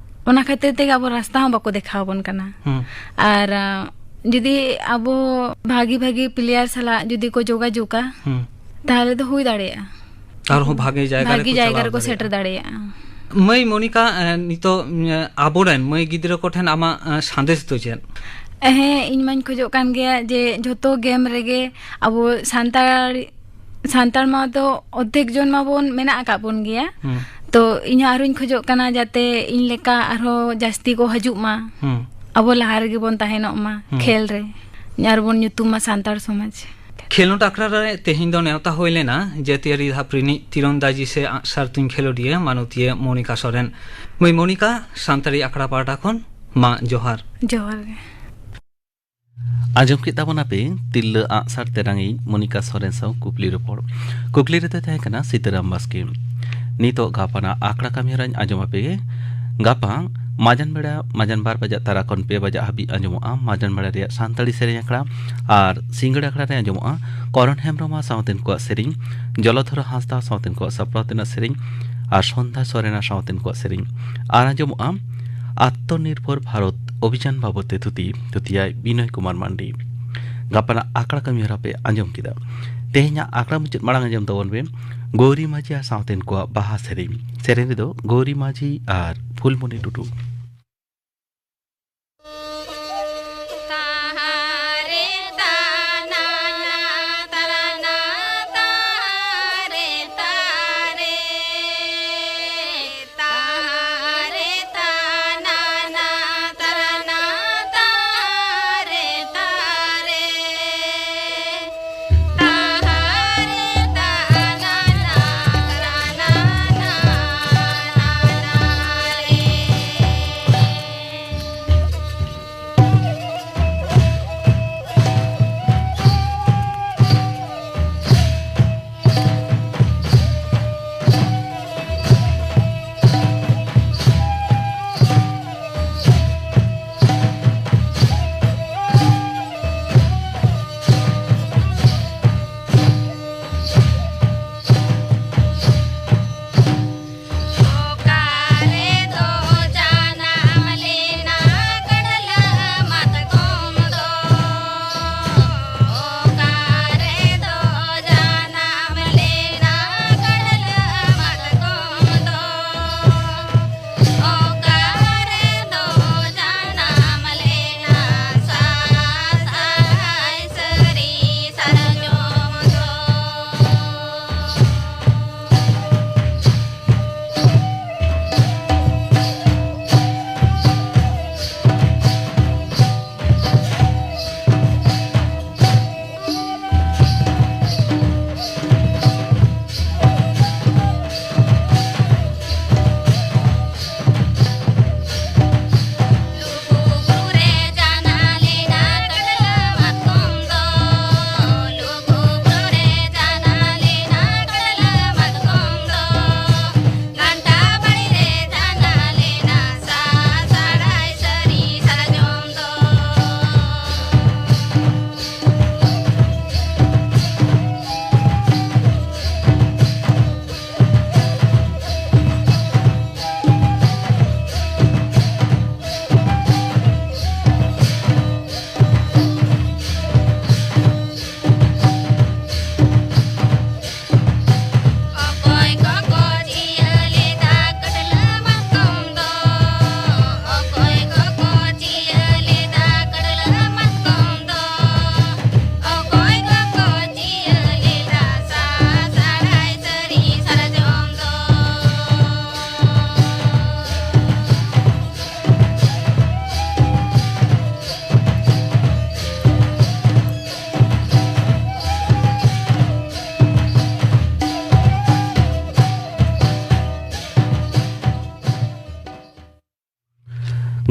ᱚᱱᱟ ᱠᱷᱟᱹᱛᱤᱨ ᱛᱮᱜᱮ ᱟᱵᱚ ᱨᱟᱥᱛᱟ ᱦᱚᱸ ᱵᱟᱠᱚ ᱫᱮᱠᱷᱟᱣ ᱟᱵᱚᱱ ᱠᱟᱱᱟ᱾ ᱦᱩᱸ᱾ ᱟᱨ ᱟ, ᱡᱩᱫᱤ ᱟᱵᱚ ᱵᱷᱟᱜᱤ ᱵᱷᱟᱜᱤ ᱯᱞᱮᱭᱟᱨ ᱥᱟᱞᱟᱜ ᱡᱩᱫᱤ ᱠᱚ ᱡᱳᱜᱟᱡᱳᱜᱟ, ᱦᱩᱸ᱾ ᱛᱟᱦᱚᱞᱮ ᱫᱚ ᱦᱩᱭ ᱫᱟᱲᱮᱭᱟᱜᱼᱟ᱾ ᱟᱨᱦᱚᱸ ᱵᱷᱟᱜᱮ ᱡᱟᱭᱜᱟ ᱵᱷᱟᱜᱮ ᱨᱮᱠᱚ ᱡᱟᱭᱜᱟ ᱪᱟᱞᱟᱣ ᱨᱮᱠᱚ ᱥᱮᱴᱮᱨ ᱫᱟᱲᱮᱭᱟᱜᱼᱟ᱾ ᱫᱟᱲᱮᱭᱟᱜᱼᱟ᱾ ᱢᱟᱹᱭ ᱢᱚᱱᱤᱠᱟ, ᱮ, ᱱᱤᱛᱚᱜ, ᱮ, ᱟᱵᱚᱨᱮᱱ ᱢᱟᱹᱭ ᱜᱤᱫᱽᱨᱟᱹ ᱠᱚᱴᱷᱮᱱ ᱟᱢᱟᱜ, ᱮ, ᱥᱟᱸᱫᱮᱥ ᱫᱚ ᱪᱮᱫ? ᱦᱮᱸ, ᱤᱧ ᱢᱟᱧ ᱠᱷᱚᱡᱚᱜ ᱠᱟᱱ ᱜᱮᱭᱟ ᱡᱮ ᱡᱷᱚᱛᱚ ᱜᱮᱢ ᱨᱮᱜᱮ ᱟᱵᱚ ᱥᱟᱱᱛᱟᱲ, ᱥᱟᱱᱛᱟᱲ ᱢᱟ ᱫᱚ ᱚᱨᱫᱷᱮᱠ ᱡᱚᱱ ᱢᱟᱵᱚᱱ ᱢᱮᱱᱟᱜ ᱟᱠᱟᱫ ᱵᱚᱱ ᱜᱮᱭᱟ᱾ ᱦᱩᱸ᱾ ᱛᱚ ᱤᱧ ᱦᱚᱸ ᱟᱨᱦᱚᱸᱧ ᱠᱷᱚᱡᱚᱜ ᱠᱟᱱᱟ ᱡᱟᱛᱮ ᱤᱧ ᱞᱮᱠᱟ ᱟᱨᱦᱚᱸ ᱡᱟᱹᱥᱛᱤ ᱠᱚ ᱦᱤᱡᱩᱜ ᱢᱟ᱾ ᱦᱩᱸ᱾ ᱟᱵᱚ ᱞᱟᱦᱟ ᱨᱮᱜᱮ ᱵᱚᱱ ᱛᱟᱦᱮᱱᱚᱜ ᱢᱟ ᱦᱩᱸ᱾ ᱠᱷᱮᱞ ᱨᱮ, ᱟᱨ ᱵᱚᱱ ᱧᱩᱛᱩᱢ ᱢᱟ ᱥᱟᱱᱛᱟᱲ ᱥᱚᱢᱟᱡᱽ᱾ ᱠᱷᱮᱞᱳᱰ ᱟᱠᱷᱲᱟ ᱨᱮ ᱛᱮᱦᱮᱧ ᱫᱚ ᱱᱮᱣᱛᱟ ᱦᱩᱭ ᱞᱮᱱᱟ ᱡᱟᱹᱛᱤᱭᱟᱹᱨᱤ ᱫᱷᱟᱯ ᱨᱤᱱᱤᱡ ᱛᱤᱨᱚᱱᱫᱟᱡᱤ ᱥᱮ ᱟᱜᱼᱥᱟᱨ ᱛᱩᱧ ᱠᱷᱮᱞᱳᱰᱤᱭᱟᱹ ᱢᱟᱱᱚᱛᱤᱭᱟᱹ ᱢᱚᱱᱤᱠᱟ ᱥᱚᱨᱮᱱ᱾ ᱢᱟᱹᱭ ᱢᱚᱱᱤᱠᱟ, ᱥᱟᱱᱛᱟᱲᱤ ᱟᱠᱷᱲᱟ ᱯᱟᱦᱴᱟ ᱠᱷᱚᱱ ᱢᱟ ᱡᱚᱦᱟᱨ᱾ ᱡᱚᱦᱟᱨ ᱜᱮ᱾ ᱟᱸᱡᱚᱢ ᱠᱮᱫ ᱛᱟᱵᱚᱱᱟᱯᱮ ᱛᱤᱨᱞᱟᱹ ᱟᱜᱼᱥᱟᱨ ᱛᱮᱨᱟᱝᱤᱡ ᱢᱚᱱᱤᱠᱟ ᱥᱚᱨᱮᱱ ᱥᱟᱶ ᱠᱩᱠᱞᱤ ᱨᱚᱯᱚᱲ᱾ ᱠᱩᱠᱞᱤ ᱨᱮᱫᱚᱭ ᱛᱟᱦᱮᱸ ᱠᱟᱱᱟ ᱥᱤᱛᱟᱹᱨᱟᱢ ᱵᱟᱥᱠᱮ᱾ ᱱᱤᱛᱚᱜ ᱜᱟᱯᱟᱱᱟᱜ ᱟᱠᱷᱲᱟ ᱠᱟᱹᱢᱤᱦᱚᱨᱟᱧ ᱟᱸᱡᱚᱢ ᱟᱯᱮ ᱜᱮ᱾ ᱜᱟᱯᱟ ᱢᱟᱡᱟᱱ ᱵᱮᱲᱟ, ᱢᱟᱡᱟᱱ ᱵᱟᱨ ᱵᱟᱡᱟᱜ ᱛᱟᱨᱟ ᱠᱷᱚᱱ ᱯᱮ ᱵᱟᱡᱟᱜ ᱦᱟᱹᱵᱤᱡ ᱟᱸᱡᱚᱢᱚᱜᱼᱟ ᱢᱟᱡᱟᱱ ᱵᱮᱲᱟ ᱨᱮᱭᱟᱜ ᱥᱟᱱᱛᱟᱲᱤ ᱥᱮᱨᱮᱧ ᱟᱠᱷᱲᱟ᱾ ᱟᱨ ᱥᱤᱸᱜᱟᱹᱲ ᱟᱠᱷᱲᱟ ᱨᱮ ᱟᱸᱡᱚᱢᱚᱜᱼᱟ ᱠᱚᱨᱚᱱ ᱦᱮᱢᱵᱽᱨᱚᱢ ᱟᱨ ᱥᱟᱶᱛᱮᱱ ᱠᱚᱣᱟᱜ ᱥᱮᱨᱮᱧ, ᱡᱚᱞᱚᱫᱷᱚᱨ ᱦᱟᱸᱥᱫᱟ ᱥᱟᱶᱛᱮᱱ ᱠᱚᱣᱟᱜ ᱥᱟᱯᱲᱟᱣ ᱛᱮᱱᱟᱜ ᱥᱮᱨᱮᱧ, ᱟᱨ ᱥᱚᱱᱫᱷᱟ ᱥᱚᱨᱮᱱ ᱥᱟᱶᱛᱮᱱ ᱠᱚᱣᱟᱜ ᱥᱮᱨᱮᱧ᱾ ᱟᱨ ᱟᱸᱡᱚᱢᱚᱜᱼᱟ ᱟᱛᱢᱚᱱᱤᱨᱵᱷᱚᱨ ᱵᱷᱟᱨᱚᱛ ᱚᱵᱷᱤᱡᱟᱱ ᱵᱟᱵᱚᱫ ᱛᱮ ᱛᱷᱩᱛᱤ, ᱛᱷᱩᱛᱤᱭᱟᱭ ᱵᱤᱱᱚᱭ ᱠᱩᱢᱟᱨ ᱢᱟᱱᱰᱤ᱾ ᱜᱟᱯᱟᱱᱟᱜ ᱟᱠᱷᱲᱟ ᱠᱟᱹᱢᱤ ᱦᱚᱨᱟ ᱯᱮ ᱟᱸᱡᱚᱢ ᱠᱮᱫᱟ᱾ ᱛᱮᱦᱮᱧᱟᱜ ᱟᱠᱷᱲᱟ ᱢᱩᱪᱟᱹᱫ ᱢᱟᱲᱟᱝ ᱟᱸᱡᱚᱢ ᱛᱟᱵᱚᱱ ᱯᱮ ᱜᱳᱣᱨᱤ ᱢᱟᱹᱡᱷᱤ ᱟᱨ ᱥᱟᱶᱛᱮᱱ ᱠᱚᱣᱟᱜ ᱵᱟᱦᱟ ᱥᱮᱨᱮᱧ᱾ ᱥᱮᱨᱮᱧ ᱨᱮᱫᱚ ᱜᱳᱣᱨᱤ ᱢᱟᱹᱡᱷᱤ ᱟᱨ ᱯᱷᱩᱞᱢᱚᱱᱤ ᱴᱩᱰᱩ᱾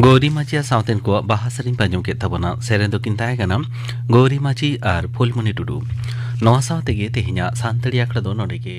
ᱜᱳᱨᱤ ᱢᱟᱹᱡᱷᱤᱭᱟᱜ ᱥᱟᱶᱛᱮᱱ ᱠᱚᱣᱟᱜ ᱵᱟᱦᱟ ᱥᱮᱨᱮᱧ ᱯᱮ ᱟᱸᱡᱚᱢ ᱠᱮᱫ ᱛᱟᱵᱚᱱᱟ᱾ ᱥᱮᱨᱮᱧ ᱫᱚᱠᱤᱱ ᱛᱟᱦᱮᱸ ᱠᱟᱱᱟ ᱜᱳᱨᱤ ᱢᱟᱹᱡᱷᱤ ᱟᱨ ᱯᱷᱩᱞᱢᱩᱱᱤ ᱴᱩᱰᱩ᱾ ᱱᱚᱣᱟ ᱥᱟᱶ ᱛᱮᱜᱮ ᱛᱮᱦᱮᱧᱟᱜ ᱥᱟᱱᱛᱟᱲᱤ ᱟᱠᱷᱲᱟ ᱫᱚ ᱱᱚᱰᱮ ᱜᱮ